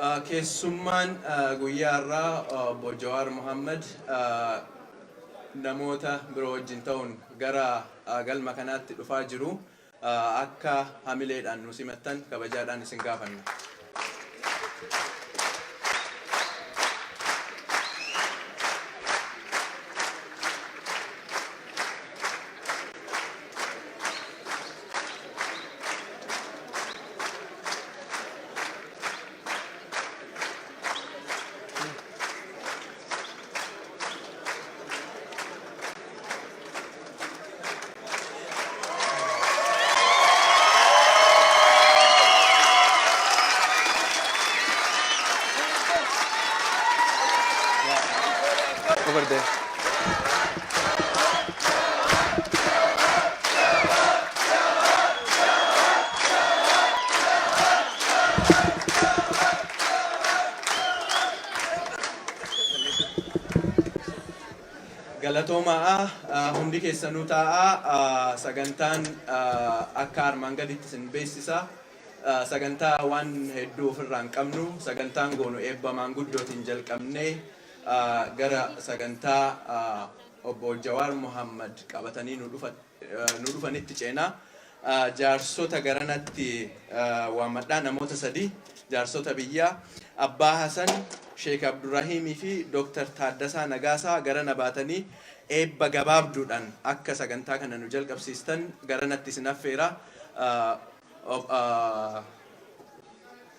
Keessummaan guyyaa har'aa obbo Jawaar Mohammad namoota biroo wajjin ta'uun gara galma kanaatti dhufaa jiru. Akka hamileedhaan nu simattan kabajaadhaan isin gaafanna. Over there. Galatoomaa, hundi keessanuu taa'aa. Sagantaan akka armaan gaditti isin beeksisa. Sagantaa waan hedduu ofirraa hin qabnu. Sagantaan goonu eebba maanguddootiin jalqabnee gara sagantaa obbo Jawaar Mohammad qabatanii nu dhufanitti ceenaa. Jaarsota garanatti waammadhaa, namoota sadi, jaarsota biyyaa, Abbaa Hasan, Sheek Abdurrahiimii fi Dr. Taaddasaa Nagaasaa garana baatanii eebba gabaabduudhaan akka sagantaa kana nu jalqabsiistan garanatti isin affeera.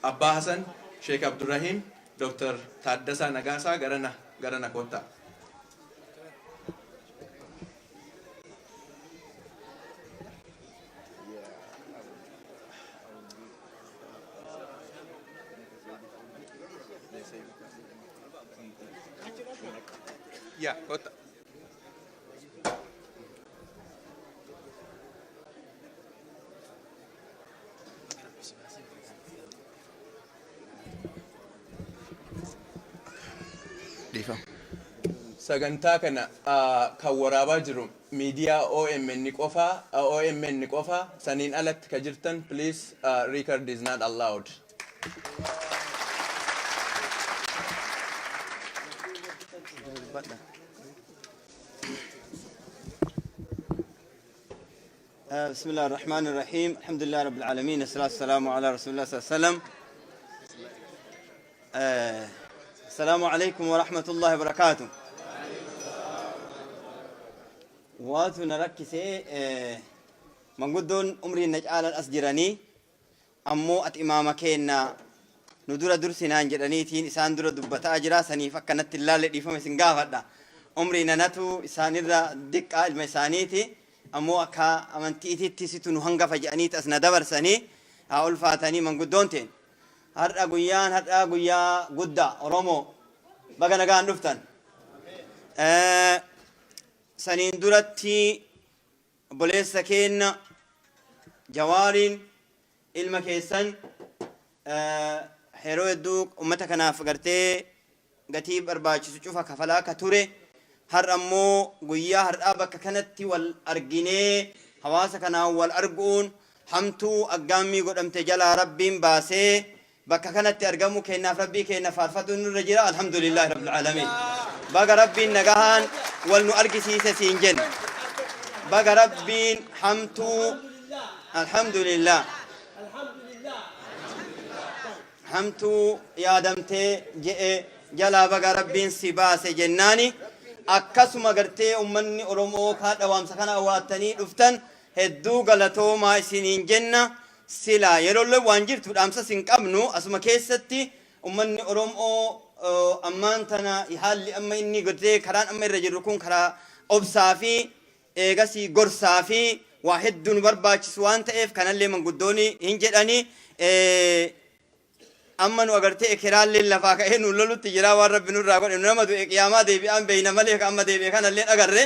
Abbaa Hasan, Sheek Abdurrahiim, Dr. Taaddasaa Nagaasaa garana koottaa. Yeah, koottaa. Dhiifama. Sagantaa kana kan waraabaa jiru miidiyaa OMN qofa, OMN qofa. Saniin alatti ka jirtan, please, record is not allowed. بسم الله الرحمن الرحيم، الحمد لله رب العالمين، الصلاة والسلام على رسول الله صلى الله عليه وسلم. السلام عليكم ورحمة الله وبركاته. Waatu na rakkisee, manguddoon umriin na caalan as jiranii, ammoo ati imaama keenna, nu dura dursinaan jedhaniitiin isaan dura dubbataa jira. Saniif akkanatti hin laalle, dhiifama isin gaafadha. Umrii nanatu isaanirra diqqaa, ilma isaaniiti, ammoo akka amantiititti situ nu hangafa jedhaniiti as na dabarsanii. Haa ulfaatanii manguddoon teen. Har'a guyyaan har'aa guyyaa guddaa. Oromoo, baga nagaan dhuftan. Saniin duratti obboleessa keenna Jawaariin, ilma keessan, yeroo hedduu ummata kanaaf gartee gatii barbaachisu cufa kafalaa ka ture, har'a immoo guyyaa har'aa bakka kanatti wal arginee hawaasa kanaan wal arguun, hamtuu aggaammii godhamte jalaa Rabbiin baasee bakka kanatti argamuu keennaaf Rabbii keenna faarfatuun nurra jira. Alhamdulillaahi rabbil aalamiin. Baga Rabbiin nagahaan wal nu argisiise siin jenna. Baga Rabbiin hamtuu, alhamdulillah, hamtuu yaadamtee je'e jalaa baga Rabbiin si baase jennaani. Akkasuma gartee ummanni Oromoo kaadha waamsa kana awwaattanii dhuftan, hedduu galatoomaa isiniin jenna. Silaa yeroollee waan jirtu dhaamsas hin qabnu. Asuma keessatti ummanni Oromoo ammaan tana haalli amma inni gartee karaan amma irra jirru kun karaa obsaa fi eegasii gorsaa fi waa hedduu nu barbaachisu waan ta'eef, kanallee manguddooni hin jedhani. Amma nu agartee ekeraallee lafaa ka'ee nu lolutti jira. Waan Rabbi nurraa godhe, nu nama du'e qiyaamaa deebi'aan beeyna malee, ka amma deebi'e kanallee agarre.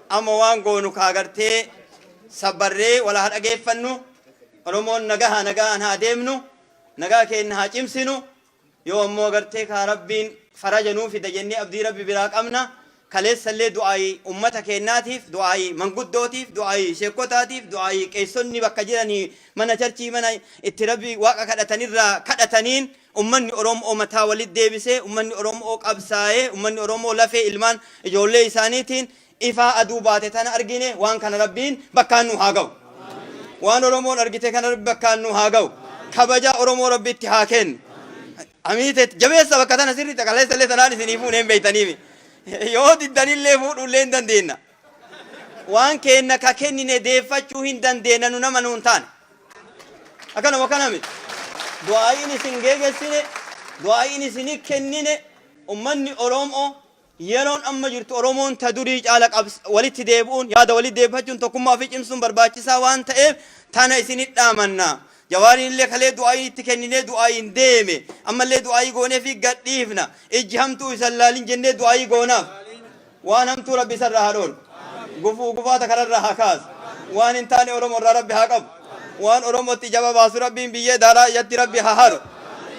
Amma waan goonu kaa gartee sabbarree wala haa dhageeffannu. Oromoon nagaha nagahaan haa deemnu, nagaa keenya haa cimsinu. Yoo ammoo agartee kaa Rabbiin faraja nuu fida jennee abdii Rabbi biraa qabna. Kaleessallee du'aa'ii ummata keennaatiif, du'aa'ii manguddootiif, du'aa'ii sheekkotaatiif, du'aa'ii qeessonni bakka jiranii mana charchii mana itti Rabbi Waaqa kadhatanirraa kadhataniin ummanni Oromo'oo mataa walitti deebisee, ummanni Oromo'oo qabsaa'ee, ummanni Oromoo lafee ilmaan ijoollee isaaniitiin ifaa aduu baate tana argine. Waan kana Rabbiin bakkaan nu haa ga'u. Waan Oromoon argite kana Rabbi bakkaan nu haa ga'u. Kabajaa Oromoo Rabbi itti haa kennu. Amiite jabeessa bakka tana sirriitti, kaleessallee tanaan isinii fuunee hin beektaniimi. Yoo diddanillee fuudhuullee hin dandeenna. Waan keenna ka kennine deeffachuu hin dandeenna, nu nama nuun taane. Akkanuma akkana miti. Du'aa'iin isin geegessine, du'aa'iin isinii kennine, ummanni Oromoo yeroon amma jirtu Oromoon ta durii caala walitti deebi'uun, yaada walitti deebifachuun, tokkummaa ofii cimsuun barbaachisaa waan ta'eef tana isinit dhaamanna. Jawaariin illee kalee du'aa'ii itti kenninee du'aa'iin deeme. Ammallee du'aa'ii goonee fi gadhiifna. Ijji hamtuu isa hin laalin jennee du'aa'ii goonaaf. Waan hamtuu Rabbi isarraa haa dhoorgu. Gufuu gufaata kararraa haa kaasu. Waan hin taane Oromoo irraa Rabbi haa qabu. Waan Oromootti ijaba baasu Rabbiin biyyee daaraa ijatti Rabbi haa haru.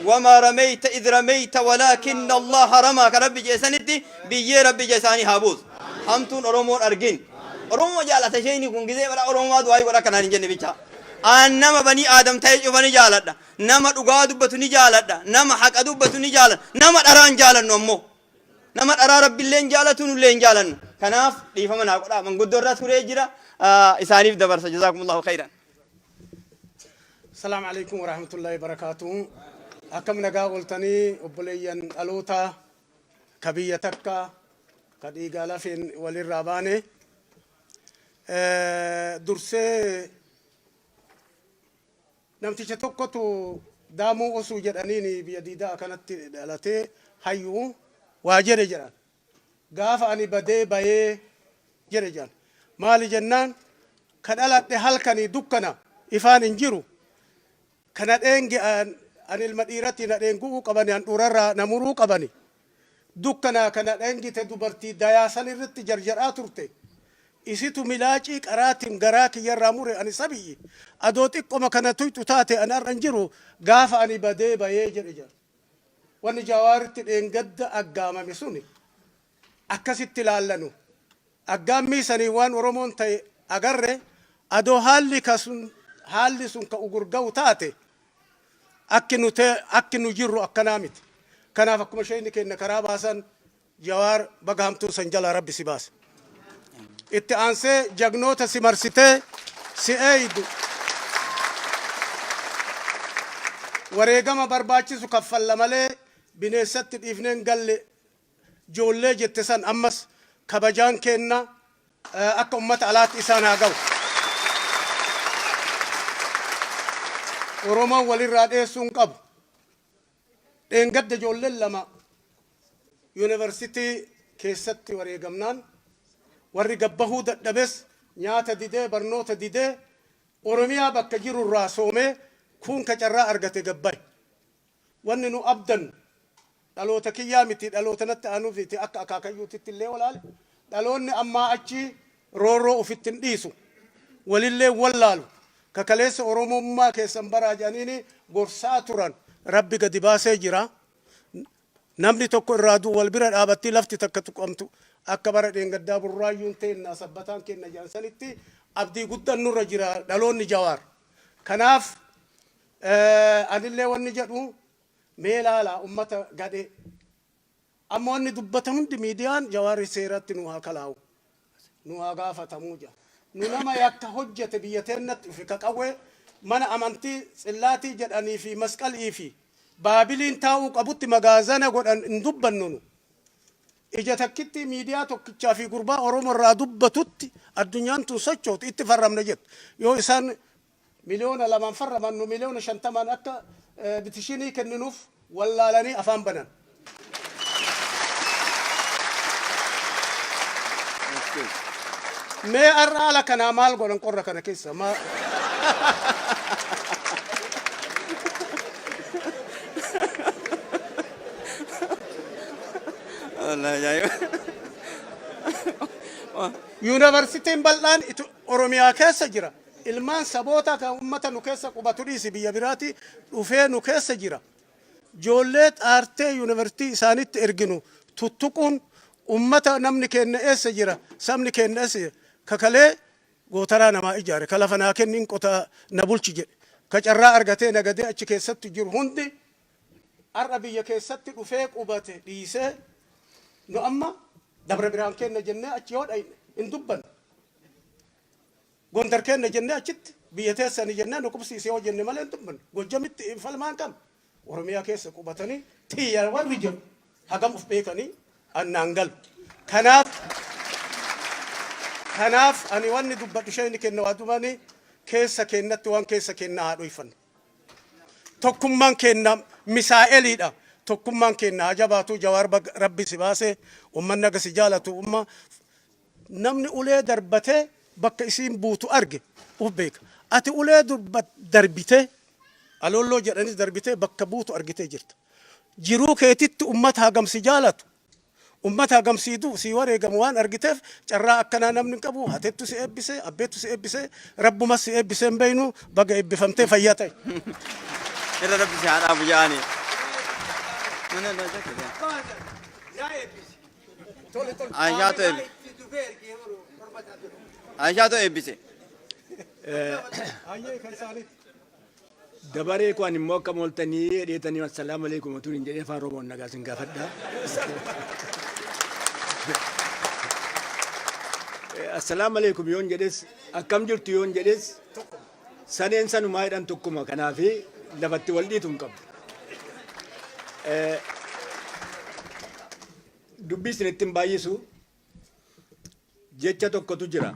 Wamaa rameyta idh rameyta walaakinna Allaha ramaa ka Rabbi jedhe sanitti biyyee Rabbi ija isaanii haa buusu. Hamtuun Oromoon argin. Oromoo jaalata isheen kun gizee bara Oromoo du'aa'ii godha akkanaan hin jenne bichaa. Aan nama banii Aadam ta'e cufa ni jaaladha. Nama dhugaa dubbatu ni jaaladha. Nama haqa dubbatu ni jaaladha. Nama dharaa hin jaalannu ammoo. Nama dharaa Rabbillee hin jaalatu, nullee hin jaalannu. Kanaaf dhiifama naa godhaa. Manguddoo irra turee jira. Isaaniif dabarsa. Jazaakumullahu khayran. Salaamu alaikum warahmatullahi wabarakatuh. Akkam nagaa ooltanii, obboleeyyan dhaloota ka biyya takka ka dhiigaa lafeen walirraa baane? Dursee namticha tokkotu Daamuu Osuu jedhaniin biyya diidaa kanatti dhalatee hayyuu waa jedhe jedhan. Gaafa ani badee bayee jedhe jedhan. Maali jennaan, ka dhaladhe halkanii dukkana, ifaan hin jiru. Ka nadheen ani ilma dhiiratti nadheen gu'uu qabani, handhuurarraa na muruu qabani. Dukkana ka nadheengite dubartii dayaa san irratti jarjaraa turte. Isitu milaacii qaraatiin garaa kiyyarraa mure, ani sabiyyi. Adoo xiqqoma kana tuyxu taate ani har'a hin jiru, gaafa ani badee bayee jedhe jedha. Wanni Jawaaritti dheengadda aggaamame suni akkasitti ilaallanu. Aggaammii sanii waan Oromoon ta'e agarre, adoo haalli ka sun haalli sun ka ugurga'u taate akki nu akki nu jirru akkanaa miti. Kanaaf akkuma sheeyni keenya karaa baasan, Jawaar, baga hamtuu san jalaa Rabbi si baase. Itti aansee jagnoota si marsitee si eeydu, wareegama barbaachisu kaffalla malee bineessatti dhiifnee hin galle joollee jette san, ammas kabajaan keenna akka ummata alaatti isaan haa ga'u. Oromoon walirraa dheessuu hin qabu. Dheengadda ijoolleen lama yuunivarsiitii keessatti wareegamnaan warri gabbahuu dadhabes nyaata didee, barnoota didee, Oromiyaa bakka jiru irraa soomee, kuun ka carraa argate gabbahe. Wanni nu abdannu dhaloota kiyyaa miti, dhaloota natti aanuuf miti, akka akaakayyuutitti illee walaale dhaloonni ammaa achi roorroo ofitti hin dhiisu, walillee wallaalu. Ka kaleessa Oromummaa keessan baraa jedhaniini gorsaa turan Rabbi gadi baasee jira. Namni tokko irraa du'u wal bira dhaabattii, lafti takka tuqamtu akka bara dheengaddaa Burraayyuun teenna, Sabbataan keenna jedhan sanitti abdii guddaan nurra jira dhaloonni Jawaar. Kanaaf anillee wanni jedhu, mee ilaalaa ummata gadhee. Amma wanni dubbatan hundi miidiyaan Jawaarri seeratti nu haa kalaa'u, nu haa gaafatamuu jedha. Nu nama yakka hojjete biyya teennatti dhufe ka qawwee mana amantii tsillaatii jedhanii fi masqalii fi baabiliin taa'uu qabutti magaazana godhan hin dubbannu nu. Ija takkitti miidiyaa tokkichaa fi gurbaa Oromoo irraa dubbatutti addunyaan tun sochootu itti farramna jettu. Yoo isaan 2 miliyoona farraman, nu 50 miliyoonaan akka bitishinii kenninuuf wallaalanii afaan banan. Mee har'a haala kanaa maal godhan qorra kana keessa? Wallahi ajaa'iba. Yuunivarsiitiin bal'aan Oromiyaa keessa jira. Ilmaan saboota kan ummata nu keessa qubatu dhiisi, biyya biraati dhufee nu keessa jira. Ijoollee xaartee yuunivarsiitii isaanitti erginu tuttuquun Ummata namni keenna eessa jira? Sabni keenna eessa jira? Ka kalee gootaraa namaa ijaare, ka lafa naa kenni qota na bulchi jedhe, ka carraa argatee nagadee achi keessatti jiru hundi har'a biyya keessatti dhufee qubate dhiisee, nu amma Dabra Birhaan keenna jennee achi yoo dhayne hin dubbannu. Gondar keenna jennee achitti biyya teessani jennee nu qubsiise yoo jenne malee hin dubbannu. Gojjamitti falmaan kam? Oromiyaa keessa qubatanii tiyya warri jedhu hagam uf beekanii annaan galu. Kanaaf ani wanni dubbadhu isheen kenna waa dubani keessa keennatti waan keessa keennaa haa dhoyfannu. Tokkummaan keenna misaa'eliidha. Tokkummaan keenna haa jabaatu. Jawaar, Rabbi si baase. Ummanni aga si jaalatu umma namni ulee darbatee bakka isiin buutu arge uf beeka. Ati ulee darbitee aloolloo jedhanis darbitee bakka buutu argitee jirta. Jiruu keetitti ummata hagam si jaalatu, ummata hagam sii du'u, sii wareegamu waan argiteef carraa akkanaa namni hin qabu. Hatettu si eebbise, abbeettu si eebbise, Rabbumas si eebbise hin beeynu. Baga eebbifamtee, fayyaa ta'e. Irra Rabbi si haa dhaabu ja'ani. No, no, no, it's okay. Aishaatu eebbise. Aishaatu eebbise. Hayyee, kan isaaniiti. Dabaree koo ani immoo akka mooltanii dheetanii assalaamu alaikum utuun hin jedhee afaan Oromoon nagaa isin gaafadha. Assalaamu alaikum yoon jedhes, akkam jirtu yoon jedhes, saneen sanumaa jedhan tokkuma, kanaaf lafatti wal dhiitu hin qabu. Dubbii isinitti hin baay'isu, jecha tokkotu jira.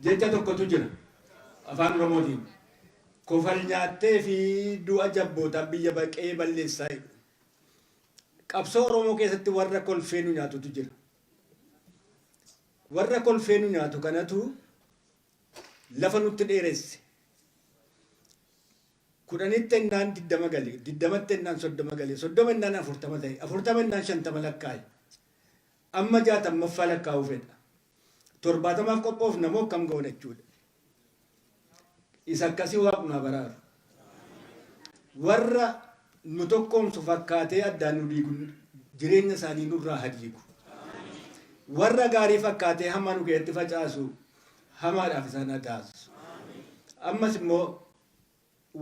Jecha tokkotu jira afaan Oromootiin. Kofal nyaattee fi du'a jabbootaa biyya baqee balleessaa jedhu. Qabsoo Oromoo keessatti warra kolfee nu nyaatutu jira. Warra kolfee nu nyaatu kanatu lafa nutti dheeresse. 10tti ennaan 20 gale, 20tti ennaan 30 gale, 30 ennaan 40 ta'e, 40 ennaan 50 lakkaa'e. Amma 60ffaa lakkaa'uu fedha. 70f qophoofna moo akkam goona jechuudha. Isa akkasii Waaqni baraaru. Warra nu tokkoomsu fakkaatee addaan nu diigu jireenya isaanii nurraa haa diigu. Warra gaarii fakkaatee hamaa nu keessatti facaasu hamaadhaaf isaan haa taasisu. Ammas immoo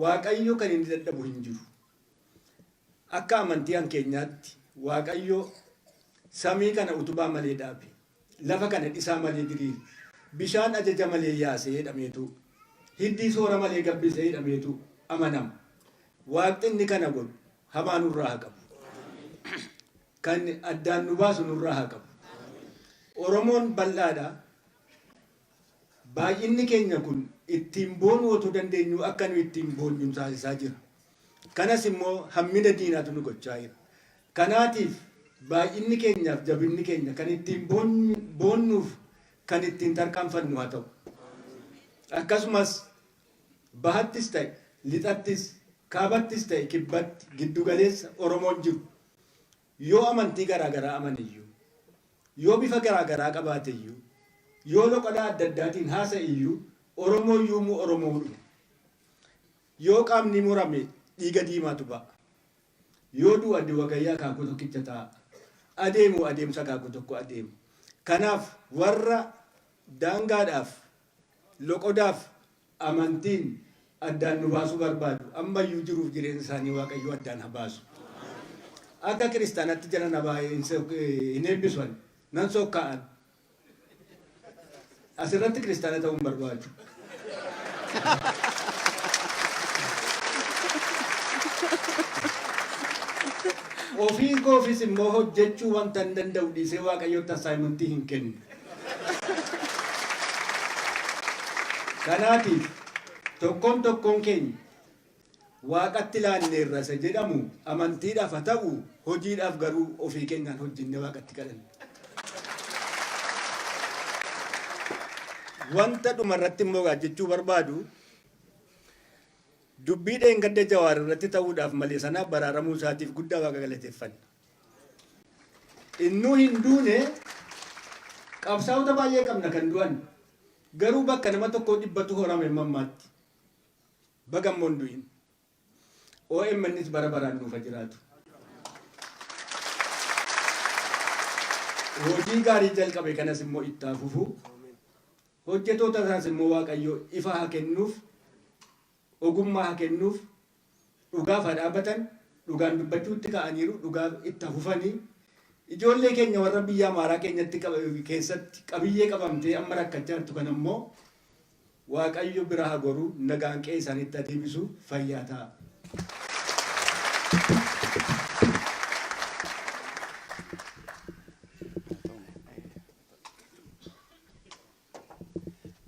Waaqayyo kan inni dadhabu hin jiru. Akka amantii an keenyaatti Waaqayyo samii kana utubaa malee dhaabe. Lafa kana dhisaa malee diriire. Bishaan ajaja malee yaasee jedhameetu, hiddii soora malee gabbisee jedhameetu amanama. Waaqni inni kana godhu hamaa nurraa haa qabu. Kan addaan nu baasu nurraa haa qabu. Oromoon bal'aadha. Baay'inni keenya kun ittiin boonuu otoo dandeenyuu akka nu ittiin boonyu nu taasisaa jira. Kanas immoo hammina diinaatu nu gochaa jira. Kanaatiif baay'inni keenyaaf jabinni keenya kan ittiin boonnuuf kan ittiin tarkaanfannu haa ta'u. Akkasumas bahattis ta'e lixattis, kaabattis ta'e kibbatti, giddugaleessa Oromoon jiru yoo amantii garaa garaa amane iyyuu, yoo bifa garaa garaa qabaate iyyuu, yoo loqodaa adda addaatiin haasa'e iyyuu, Oromoon yoomuu Oromoodhuma. Yoo qaamni murame dhiiga diimaatu ba'a. Yoo du'a du'a gayyaa akaakuu tokkicha ta'a. Adeemu adeemsa akaakuu tokko adeema. Kanaaf warra daangaadhaaf, loqodaaf, amantiin addaan nu baasuu barbaadu ammayyuu jiruuf jireenya isaanii Waaqayyo addaan haa baasu. Akka kiristaanatti jala na baay'ee hin eebbisu, ani nan sokkaa'an. Asirratti kiristaana ta'uu hin barbaadu. Ofii koofis immoo hojjechuu wanta hin danda'u dhiisee Waaqayyotti assignmentii hin kennu. Kanaatiif tokkoon tokkoon keenya Waaqatti laanneerra isa jedhamu amantiidhaaf haa ta'u, hojiidhaaf garuu ofii keenyaan hojjennee Waaqatti kadhanna. Wanta dhuma irratti immoo jechuu barbaadu, dubbii dheengadda Jawaar irratti ta'uudhaaf malee sanaaf baraaramuu isaatiif guddaa Waaqa galateeffanna. Innuu hin duune, qabsaa'ota baay'ee qabna kan du'an, garuu bakka nama tokkoo dhibbatu horame mammaatti. Baga immoo hin du'in. OMNs bara baraan nuuf haa jiraatu. Hojii gaarii jalqabe kanas immoo itti haa fufu. Hojjetoota isaas immoo Waaqayyo ifa haa kennuuf, ogummaa haa kennuuf, dhugaaf haa dhaabatan, dhugaan dubbachuutti ka'aniiru, dhugaaf itti haa fufanii. Ijoollee keenya warra biyya Amaaraa keenyatti keessatti qabiyyee qabamtee amma rakkachaa jirtu kana immoo Waaqayyo bira haa goru, nagaan qe'ee isaaniitti haa deebisu, fayyaa ta'a.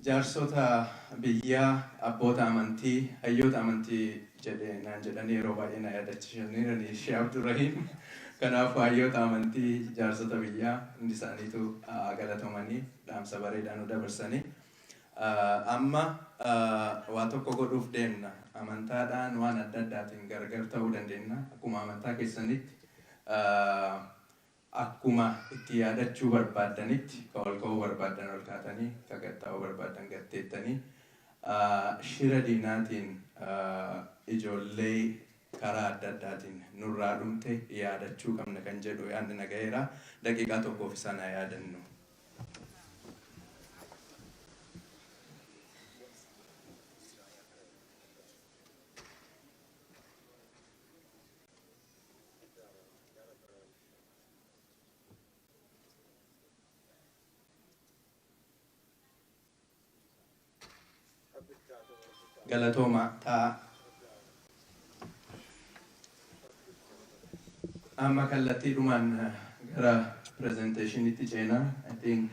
Jaarsota biyyaa, abboota amantii, hayyoota amantii jedhe naan jedhanii yeroo baay'ee na yaadachiisaniirani Shee Abdurrahiim. Kanaaf hayyoota amantii, jaarsota biyyaa hundi isaaniitu galatoomanii dhaamsa bareedaa nu dabarsanii. Amma waa tokko godhuuf deemna. Amantaadhaan waan adda addaatiin gargar ta'uu dandeenya. Akkuma amantaa keessanitti, akkuma itti yaadachuu barbaaddanitti, ka ol ka'uu barbaaddan ol kaatanii, ka gad taa'uu barbaaddan gad teettanii, shira diinaatiin ijoollee karaa adda addaatiin nurraa dhumte yaadachuu qabna kan jedhu yaadni na ga'eera. Daqiiqaa tokkoof isaan haa yaadannu. Galatooma, ta'a. Amma kallattiidhumaan gara presentationitti ceenaa. I think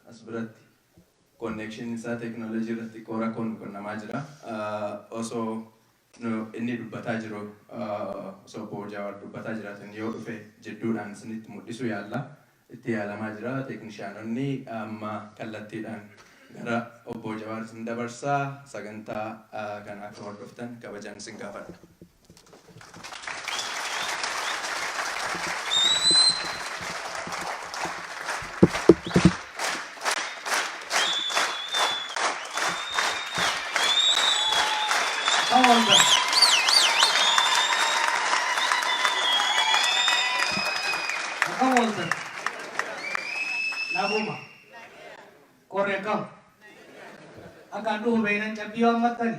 as biratti connection isaa teknoolojii irratti xiqqoo rakkoon qunnamaa jira. Osoo inni dubbataa jiru, osoo obbo Jawaar dubbataa jiraatan yoo dhufe jidduudhaan isinitti mul'isu yaalla. Itti yaalamaa jira. Teeknishaanonni amma kallattiidhaan gara obbo Jawaar isin dabarsaa. Sagantaa kana akka hordoftan kabajaan isin gaafadha. Come on, sir. Akkam ooltan? Naguma. Qorri akkam? Akka an dhufu beeynan cabbii waan mattani.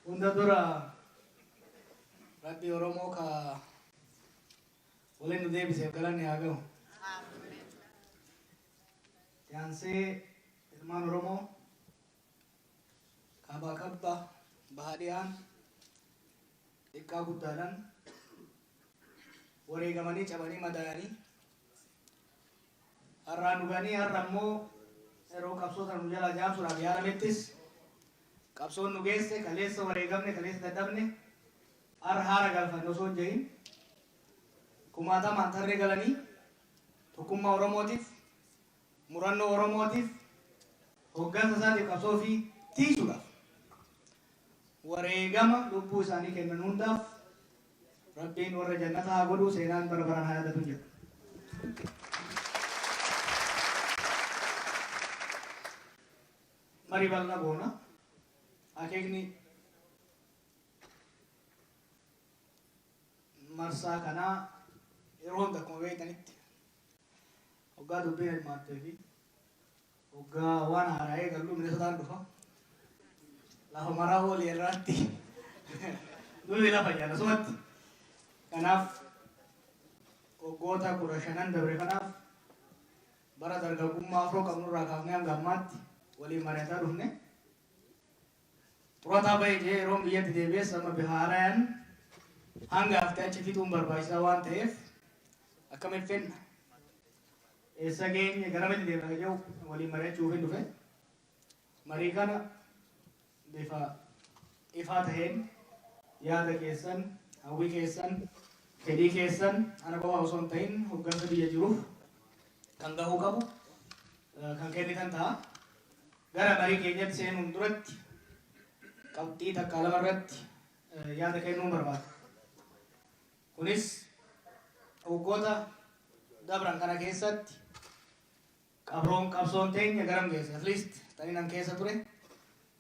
Hunda dura Rabbi Oromoo ka waliin nu deebiseef galanni haa gahu. Itti aansee ilmaan Oromoo kaabaa kabba, baha dhiyaan, xiqqaa guddaadhaan wareegamanii, cabanii, madaayanii har'aan dhuganii, har'a immoo yeroo qabsoo sana nu jalaa jaamsuudhaaf yaalamettis qabsoon nu geesse, kaleessa wareegamne, kaleessa dadhabne, har'a haara galfanne osoo hin jedhin kumaatamaan tarree galanii tokkummaa Oromootiif, murannoo Oromootiif, hoggansa isaatiif, qabsoo fi tiisuudhaaf wareegama lubbuu isaanii kennan hundaaf Rabbiin warra jannata haa godhu, seenaan bara baraan haa yaadatu jedhu. Marii bal'aa goona. Akeekni marsaa kanaa yeroo hunda akkuma beektanitti hoggaa dubbiin hirmaattee fi hoggaa waan haaraa eegallu Minnesotaan dhufa. Lafa maraa oolii irraatti nuyi lafa jala sumatti. Kanaaf waggoota 15n dabre kanaaf bara dargaggummaa afroo qabnurraa kaafnee hanga ammaatti waliin mari'ataa dhufne. Xurataa bahe jee yeroon biyyatti deebi'es amma bifa haarayaan hanga hafte achi fixuun barbaachisaa waan ta'eef, akkamitti fenna, eessa geenye, garamitti deemna kan jedhu waliin mari'achuufin dhufe. Marii kana bifa ifaa taheen yaada keessan, hawwii keessan, fedhii keessan ana qofa osoo hin ta'in hoggansa biyya jiruuf kan gahuu qabu kan kennitan ta'a. Gara marii keenyatti seenuun duratti qabxii takkaa lama irratti yaada kennuun barbaada. Kunis waggoota dabran kana keessatti qabroon qabsoon teenya garam geesse, at least taninan keessa ture,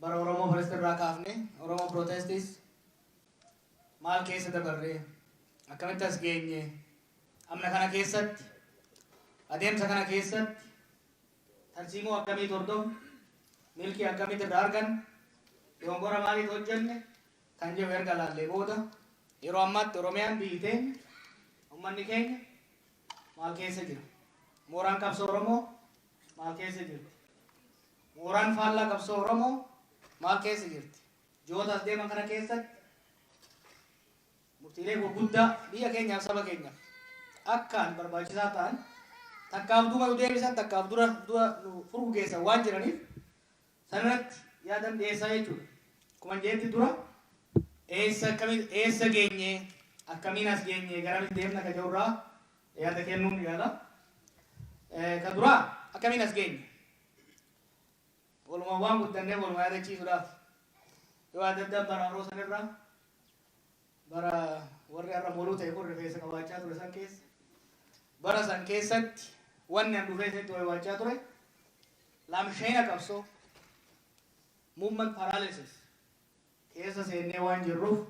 bara Oromoo First irraa kaafne Oromoo Protestis maal keessa dabarre, akkamitti as geenye, Amna kana keessatti, adeemsa kana keessatti tarsiimoo akkamiitu hordofne, milkii akkamiitu irraa arganne, dogongora maaliitu hojjenne kan jedhu erga laallee booda, yeroo ammaatti Oromiyaan, biyyi teenya, uummanni keenya maal keessa jira? Mooraan qabsoo Oromoo maal keessa jirti? Mooraan faallaa qabsoo Oromoo maal keessa jirti? Ji'oota as deeman kana keessatti murtiilee gurguddaa biyya keenyaaf, saba keenyaaf akkaan barbaachisaa ta'an, takkaaf duuba nu deebisan, takkaaf dura dura nu furgugeessan waan jiraniif, sanarratti yaadan dhiyeessaa jechuudha. Akkuma jeetti, dura eessa, akkamiin eessa geenye, akkamiin as geenye, garamitti deemna ka jedhurraa yaada kennuun yaala. Ka duraa, akkamiin as geenye? Walumaa waan guddanneef walumaa yaadachiisuudhaaf, yoo adda addaa bara haroo sanirraa, bara warri har'a moluu ta'e kun rifeensa qabaachaa ture san keessa, bara san keessatti wanni an dhufee isinitti waywachaa ture lamsheena qabsoo, movement paralysis keessa seennee waan jirruuf,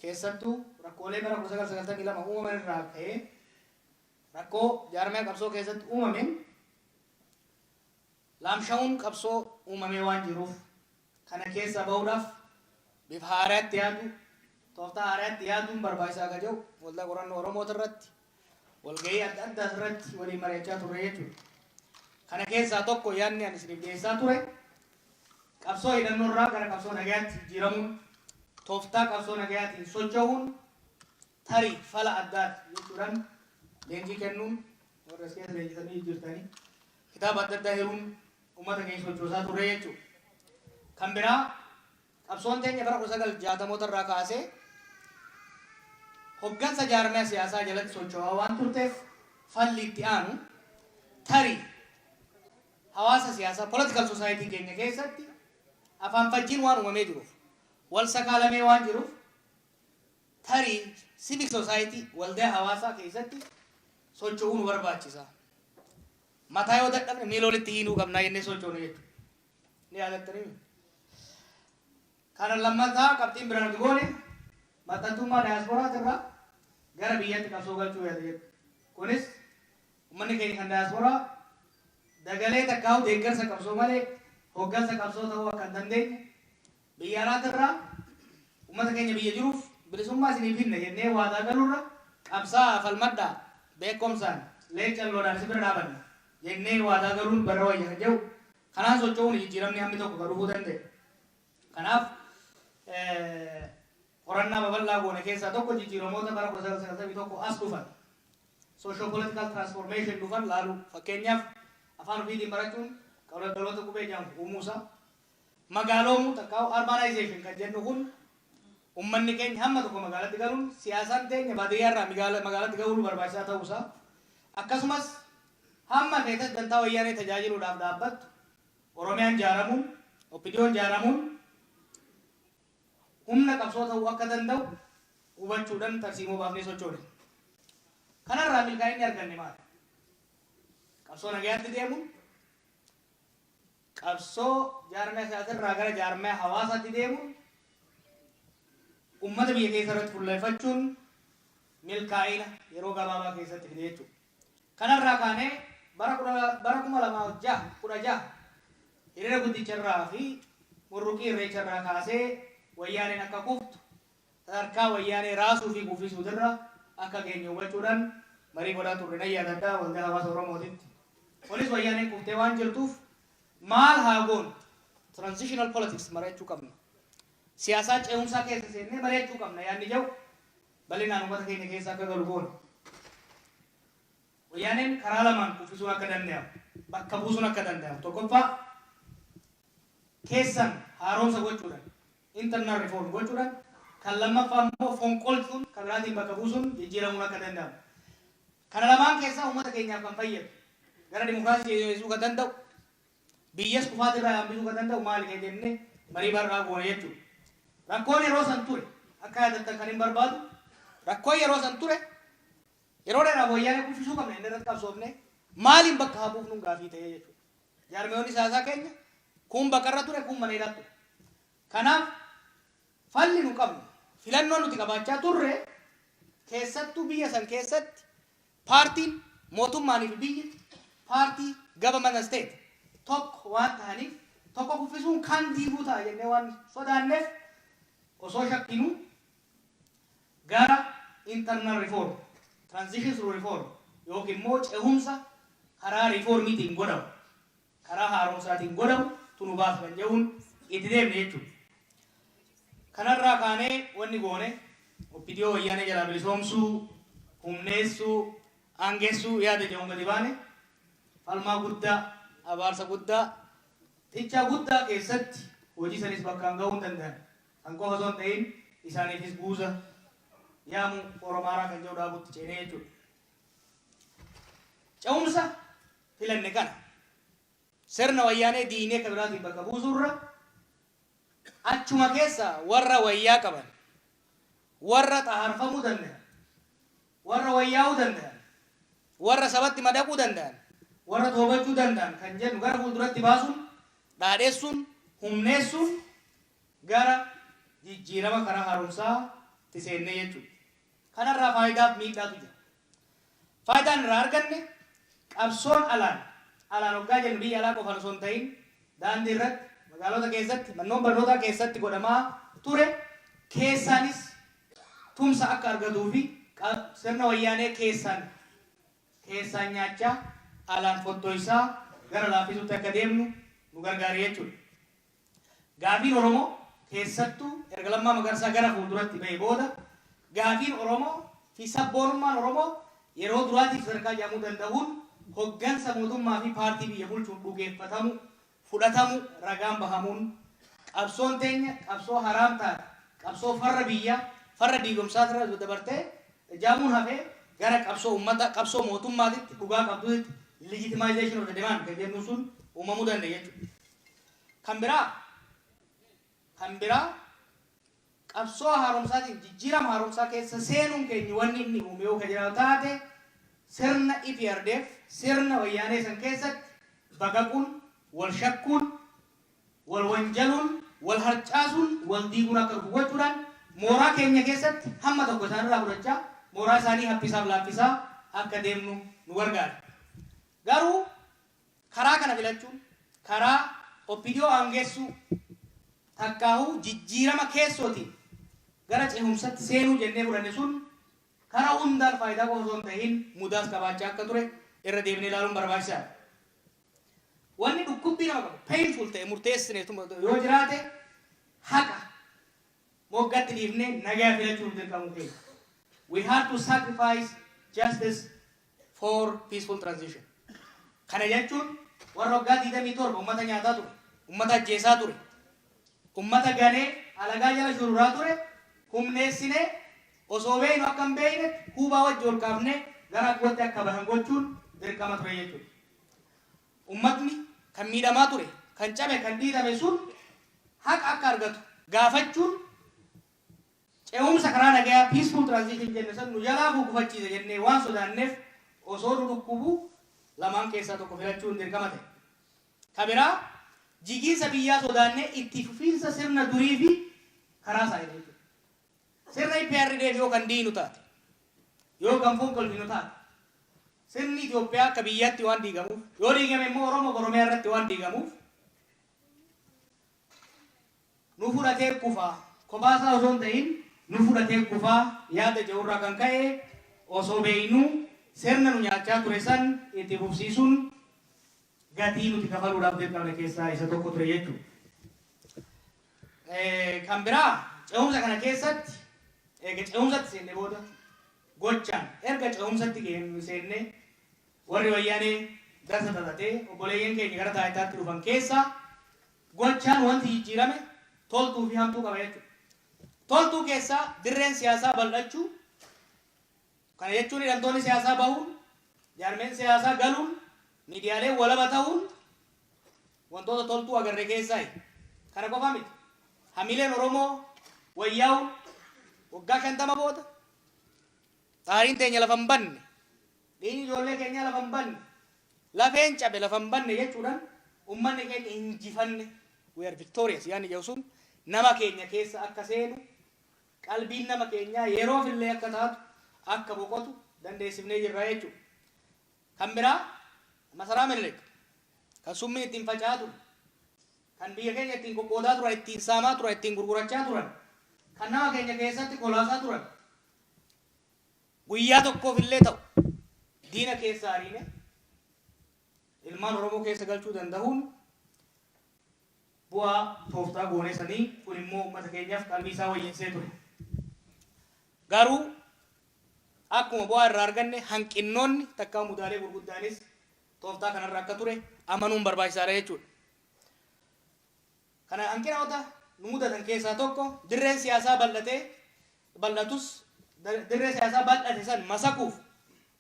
keessattuu rakkoolee bara 1992 uumaman irraa ka'ee rakkoo jaarmaya qabsoo keessatti uumameen laamsha'uun qabsoo uumamee waan jiruuf, kana keessaa bahuudhaaf bifa haaraatti yaadu, tooftaa haaraatti yaaduun barbaachisaa akka jiru Waldaa Qorannoo Oromoota irratti walgahii adda addaa irratti waliin mari'achaa turre jechuudha. Kana keessaa tokko yaadni ani isiniif dhiyeessaa ture, qabsoo hidhannoo irraa gara qabsoo nagayaatti jijjiiramuun, tooftaa qabsoo nagayaatiin socho'uun tarii fala addaati jechuudhaan leenjii kennuun, warra as keessa leenjisanii jirtanii, kitaaba adda addaa hiruun uummata keenya sochoosaa turre jechuudha. Kan biraa, qabsoon teenya bara 1960moota irraa kaasee hoggansa jaarmiyaa siyaasaa jalatti socho'aa waan turteef, falli itti aanu tarii hawaasa siyaasaa, political society keenya keessatti afaan fajjiin waan uumamee jiruuf, wal sakaalamee waan jiruuf, tarii civic society, waldaa hawaasaa keessatti socho'uu nu barbaachisa. Mataa yoo dadhabne miila walitti hiinuu qabnaa jennee sochoonu jechuudha. Ni yaadattanii? Kana lammataa, qabxiin bira nuti goone maxxantummaa daayasporaatirraa gara biyyatti qabsoo galchuu yaada jedhu. Kunis uummanni keenya kan daayasporaa dagalee takkaa'u deeggarsa qabsoo malee hoggansa qabsoo ta'uu akka hin dandeenye, biyya alaatirraa uummata keenya biyya jiruuf bilisummaa isiniif hinna jennee waadaa galuurra, qabsaa falmadhaa, beekumsaan leecalloodhaan isin bira dhaabanna jennee waadaa galuun barra wayya kan jedhu, kanaan socho'uun jijjiiramni hammi tokko kan dhufuu danda'e. Kanaaf qorannaa babal'aa goone keessaa tokko jijjiiramoota bara 1991 as dhufan, socio political transformation dhufan laaluu. Fakkeenyaaf, afaan ofiitiin barachuun dhaloota qubee jedhamu uumuusaa, magaaloomuu takkaa urbanization kan jennu kun, ummanni keenya hamma tokko magaalatti galuun, siyaasaan teenya baadiyyaa irraa magaalatti galuun barbaachisaa ta'uusaa, akkasumas hamma feetas dantaa Wayyaanee tajaajiluudhaaf dhaabbattu Oromiyaan ijaaramuun, OPDOn ijaaramuun humna qabsoo ta'uu akka danda'u hubachuudhaan tarsiimoo baafnee sochoone. Kanarraa milkaa'inni arganne maali? Qabsoo nagayaatti deemuun, qabsoo jaarmaya siyaasaa gara jaarmaya hawaasaatti deemuun, ummata biyya keessa irratti fuulleeffachuun milkaa'ina yeroo gabaabaa keessatti fide jechuudha. Kanarraa kaanee bara 2016 hiriira guddicharraa fi murruqii Irreecharraa kaasee Wayyaaneen akka kuftu, sadarkaa Wayyaanee raasuu fi kuffisuutirra akka geenye hubachuudhaan marii godhaa turre, nan yaadadha, Waldaa Hawaasa Oromootitti. Kunis Wayyaaneen kuftee waan jirtuuf maal haa goonu? Transitional politics mari'achuu qabna. Siyaasaa ce'umsaa keessa seennee mari'achuu qabna yaadni jedhu bal'inaan uummata keenya keessa akka galu goone. Wayyaaneen karaa lamaan kuffisuun akka danda'amu, bakka buusuun akka danda'amu. Tokkoffaa, keessan haaromsa gochuudhaan, internal reform gochuudhaan, kan lammaffaa immoo fonqolchuun kan biraatiin bakka buusuun jijjiiramuun akka danda'amu. Kana lamaan keessaa uummata keenyaaf kan fayyadu, gara dimokiraasii ceesisuu kan danda'u, biyyas kufaatirraa hambisuu kan danda'u maali kan jennee marii bal'aa goone jechuudha. Rakkoon yeroo san ture, akka yaadattan kan hin barbaadu, rakkoon yeroo san ture, yeroo dheeraaf Wayyaanee kuffisuu qabna inni irratti qabsoofne, maaliin bakka haa buufnuun gaafii ta'ee jechuudha. Jaarmiyoonni siyaasaa keenya kun bakka ture, kun mana hidhaa ture. Kanaaf falli nu qabnu, filannoon nuti qabaachaa turre, keessattuu biyya san keessatti Paartiin mootummaanii fi biyyi, paartii, government and state, tokko waan ta'aniif, tokko kuffisuun kan diiguu ta'a jennee waan sodaanneef, osoo shakkinuu gara internal reform, transition through reform, yookiin immoo cehumsa karaa reformiitiin godhamu, karaa haaromsaatiin godhamu tunu baasa kan jedhuun itti deemne jechuudha. Kanarraa kaanee wanni goone OPDO Wayyaanee jalaa bilisoomsuu, humneessuu, aangeessuu yaada jedhuun gadi baane. Falmaa guddaa, abaarsa guddaa, xiccaa guddaa keessatti hojii sanis bakkaan gahuu hin danda'an. Kan qofa osoo hin ta'in isaaniifis guuza yaamu Oromaaraa kan jedhu dhaabutti ceenee jechuudha. Ce'umsa filanne kana sirna Wayyaanee diinee kan biraatiin bakka buusuurra, achuma keessa warra wayyaa qaban, warra xaharfamuu danda'an, warra wayyaa'uu danda'an, warra sabatti madaquu danda'an, warra toobachuu danda'an kan jennu gara fuulduratti baasuun, dhaadheessuun, humneessuun gara jijjiirama karaa haaromsaatti seennee jechuudha. Kanarraa faayidaaf miidhaatu jira. Faayidaan irraa arganne, qabsoon alaan, alaan hoggaa jennu biyya alaa qofaan osoo hin ta'in, daandii irratti, magaalota keessatti, manneen barnootaa keessatti godhamaa ture keessaanis tumsa akka argatuu fi sirna Wayyaanee keessaan keessaan nyaachaa alaan fottoysaa gara laaffisuutti akka deemnu nu gargaare jechuudha. Gaafiin Oromoo, keessattuu erga Lammaa Magarsaa gara fuulduratti ba'e booda, gaafiin Oromoo fi sabboonummaan Oromoo yeroo duraatiif sadarkaa jedhamuu danda'uun hoggansa mootummaa fi paartii biyya bulchuun dhugeeffatamu, fudhatamu ragaan bahamuun, qabsoon teenya qabsoo haraam taate, qabsoo farra biyyaa, farra diigomsaatirra dabartee jaamuun hafee gara qabsoo ummata, qabsoo mootummaatitti dhugaa qabduutti, legitimization of the demand kan jennu sun uumamuu danda'e jechuudha. Kan biraa, qabsoo haaromsaatiin jijjiirama haaromsaa keessa seenuun keenya wanni inni uume yoo ka jiraatu taate, sirna EPRDF, sirna Wayyaanee san keessatti baqaquun, wal shakkuun, wal wanjaluun, wal harcaasuun, wal diiguun akka dhufu gochuudhaan, mooraa keenya keessatti hamma tokko isaanirraa fudhachaa, mooraa isaanii haphisaaf laaffisaa akka deemnu nu gargaara. Garuu karaa kana filachuun, karaa OPDO aangeessuu takkaahuu jijjiirama keessootiin gara cehumsatti seenuu jennee fudhanne sun, karaa hundaan faayidaa qofa osoo hin ta'in mudaas qabaachaa akka ture irra deebinee ilaaluun barbaachisaadha. Wanni dhukkubbii nama qabu, painful ta'e, murteessine yoo jiraate, haqa moggatti dhiifnee nagaa filachuuf dirqamuu keenya. We had to sacrifice justice for peaceful transition. Kana jechuun warra waggaa 27 uummata nyaataa ture, uummata ajjeesaa ture, uummata ganee alagaa jala shururaa ture, humneessinee, osoo beeynu akka hin beeyne huubaa wajji ol kaafnee gara aangootti akka bahan gochuun dirqama ture jechuudha. Uummatni kan miidhamaa ture, kan cabe, kan dhiitame sun haqa akka argatu gaafachuun ce'umsa karaa nagayaa, peaceful transition jenne san, nu jalaa gugufachiisa jennee waan sodaanneef, osoo nu dhukkubu lamaan keessaa tokko filachuun dirqama ta'e. Ka biraa, jigiinsa biyyaa sodaannee itti fufiinsa sirna durii fi karaa isaa jechuudha. Sirna EPRDF yoo kan diinu taate, yoo kan fonqolchinu taate, sirni Itoophiyaa akka biyyaatti waan diigamuuf, yoo diigame immoo Oromoo Oromiyaa irratti waan diigamuuf, nu fudhatee kufaa, kophaasaa osoo hin ta'in nu fudhatee kufaa yaada jedhurraa kan ka'e, osoo beeynuu sirna nu nyaachaa ture san itti fufsiisuun gatii nuti kafaluudhaaf dirqamne keessaa isa tokko ture jechuudha. Kan biraa, ce'umsa kana keessatti, eega ce'umsatti seenne booda, gochaan erga ce'umsatti seenne, warri Wayyaanee darsa tatatee obboleeyyan keenya gara taayitaatti dhufan keessaa gochaan wanti jijjiirame toltuu fi hamtuu qaba jechuudha. Toltuu keessaa dirreen siyaasaa bal'achuu. Kana jechuun hidhamtoonni siyaasaa bahuun, jaarmeen siyaasaa galuun, miidiyaaleen walaba ta'uun wantoota toltuu agarre keessaa. Kana qofa miti. Hamileen Oromoo wayyaa'uun, waggaa 50 booda xaariin teenya lafa hin banne, dhiigni ijoollee keenyaa lafa hin banne, lafeen cabe lafa hin banne jechuudhaan uummanni keenya injifanne, we are victorious yaanni jedhu sun nama keenya keessa akka seenu, qalbiin nama keenyaa yeroof illee akka taatu, akka boqotu. dandeessifnee jirra jechuudha. Kan biraa masaraa Minilik kan summiin ittiin faca'aa ture, kan biyya keenya ittiin qoqqoodaa turan, ittiin saamaa turan, ittiin gurgurachaa turan, kan nama keenya keessatti kolaasaa turan, guyyaa tokkoof illee ta'u diina keessa ariine ilmaan Oromoo keessa galchuu danda'uun bu'aa tooftaa goonee sanii kun immoo uummata keenyaaf qalbii isaa wayyeessee ture. Garuu akkuma bu'aa irraa arganne hanqinnoonni takkaa mudaalee gurguddaanis tooftaa kanarra akka ture amanuun barbaachisaadha jechuudha. Kana hanqinoota nu mudatan keessaa tokko dirreen siyaasaa bal'atee bal'atus dirree siyaasaa bal'ate san masakuuf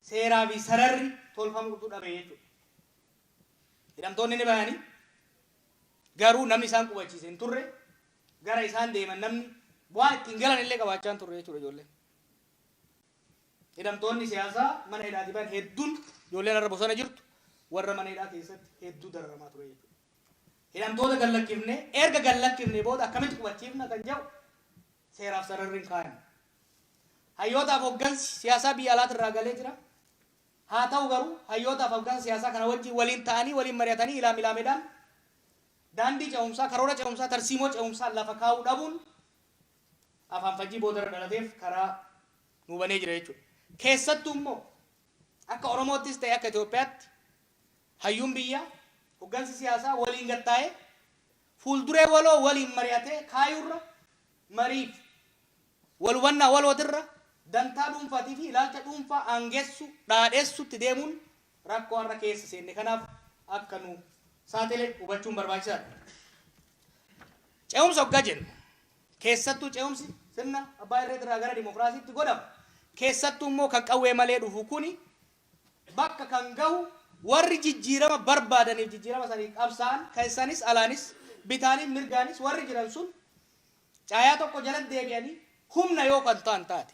seeraa fi sararri tolfamuutu dhabe jechuudha. Hidhamtoonni ni bayanii garuu namni isaan qubachiise hin turre, gara isaan deeman namni waan ittiin galan illee qabaachaa hin turre jechuudha ijoolleen. Hidhamtoonni siyaasaa mana hidhaatii bahan hedduun, ijoolleen har'a bosona jirtu warra mana hidhaa keessatti hedduu dararamaa ture jechuudha. Hidhamtoota gad lakkifne, erga gad lakkifne booda akkamitti qubachiifna kan jedhu seeraaf sararri hin kaayamne. Hayyootaaf hoggansi siyaasaa biyya alaatirraa galee jira. Haa ta'u garuu hayyootaaf hoggansa siyaasaa kana wajjin waliin ta'anii, waliin mari'atanii, ilaam ilaameedhaan daandii ce'umsaa, karoora ce'umsaa, tarsiimoo ce'umsaa lafa kaa'uu dhabuun afaan fajjii boodarra dhalateef karaa nuu banee jira jechuudha. Keessattuu immoo akka Oromoottis ta'e akka Itoophiyaatti hayyuun biyyaa, hoggansi siyaasaa waliin gad taa'ee fuulduree waloo waliin mari'atee kaayuurra, mariif wal hubannaa walootirra dantaa dhuunfaatii fi ilaalcha dhuunfaa aangessu dhaadhessutti deemuun rakkoo har'a keessa seenne kanaaf akka nu saaxile hubachuun barbaachisaadha. Ce'umsa hoggaa jennu, keessattuu ce'umsi sirna abbaa irreetirraa gara dimokiraasiitti godhamu, keessattuu immoo kan qawwee malee dhufu kuni bakka kan gahu warri jijjiirama barbaadaniif jijjiirama saniif qabsaa'an keessanis alaanis bitaanis mirgaanis warri jiran sun caayaa tokko jalatti deebi'anii humna yoo kan ta'an taate,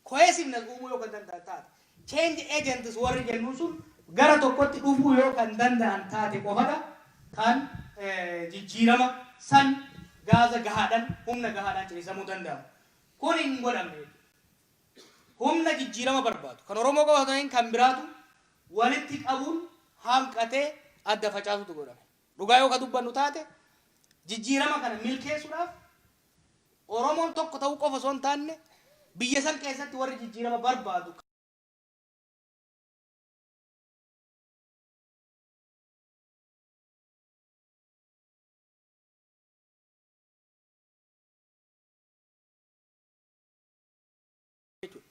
cohesiveness uumuu yoo kan danda'an taate, change agents warri jennuun sun gara tokkotti dhufuu yoo kan danda'an taate qofadha kan jijjiirama san gaaza gahaadhan, humna gahaadhaan ceesisamuu danda'amu. Kun hin godhamne jechuudha. Humna jijjiirama barbaadu kan Oromoo qofa osoo hin ta'in kan biraatu walitti qabuun hanqatee adda facaasutu godhame. Dhugaa yoo ka dubbannu taate, jijjiirama kana milkeessuudhaaf Oromoon tokko ta'uu qofa osoo hin taanne biyya san keessatti warri jijjiirama barbaadu jechuudha.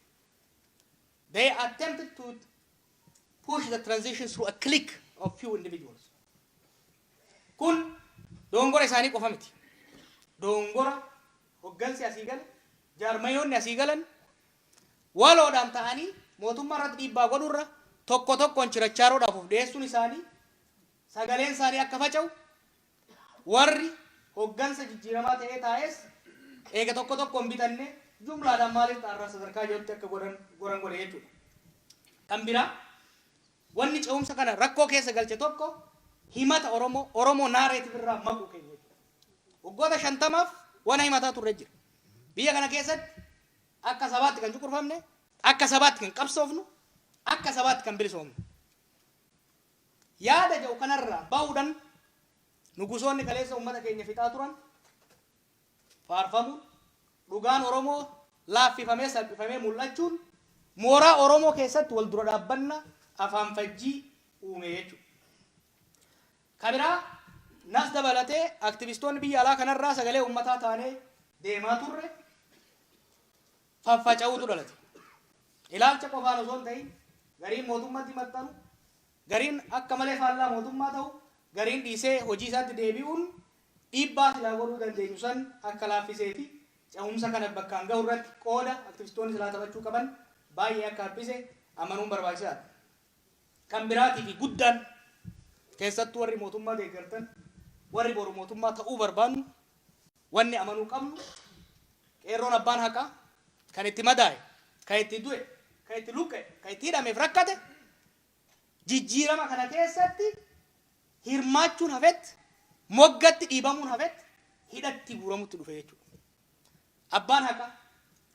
They attempted to push the transition through a clique of few individuals. Kun dogongora isaanii qofa miti. Dogongora hoggansi asii gale, jaarmayoonni asii galan waloodhaan ta'anii mootummaa irratti dhiibbaa godhurra tokko tokkoon chirachaaroodhaaf of dhiyeessuun isaanii sagaleen isaanii akka faca'u, warri hoggansa jijjiiramaa ta'ee taa'es eega tokko tokkoon bitanne jumlaadhaan maaliif xaarraa sadarkaa jedhutti akka godhan goran godhe jechuudha. Kan biraa wanni ce'umsa kana rakkoo keessa galche tokko himata Oromoo, Oromoo narrative irraa maquu keenya jechuudha. Waggoota 50f wana himataa turre jira. Biyya kana keessatti akka sabaatti kan cunqurfamne, akka sabaatti kan qabsoofnu, akka sabaatti kan bilisoomnu. Yaada jedhu kanarraa bahuudhan nugusoonni kaleessa ummata keenya fixaa turan faarfamuun, dhugaan Oromoo laaffifamee salphifamee mul'achuun mooraa Oromoo keessatti wal dura dhaabbanna afaan fajjii uume jechuudha. Ka biraa nas dabalatee aktivistoonni biyya alaa kanarraa sagalee ummataa taanee deemaa turre faffaca'uutu dhalate. Ilaalcha qofaan osoo hin ta'in gariin mootummatti maxxanu, gariin akka malee faallaa mootummaa ta'u, gariin dhiisee hojii isaatti deebi'uun dhiibbaa silaa godhuu dandeenyu san akka laaffisee fi cehumsa kana bakkaan gahu irratti qooda aktivistoonni silaa taphachuu qaban baay'ee akka haphise amanuun barbaachisaadha. Kan biraatii fi guddaan, keessattuu warri mootummaa deeggartan, warri boru mootummaa ta'uu barbaannu wanni amanuu qabnu, qeerroon abbaan haqaa kan itti madaa'e, kan itti du'e, kan itti luqqa'e, kan itti hidhameef rakkate jijjiirama kana keessatti hirmaachuun hafetti, moggatti dhiibamuun hafetti, hidhatti guuramutti dhufe jechuudha. Abbaan haqaa,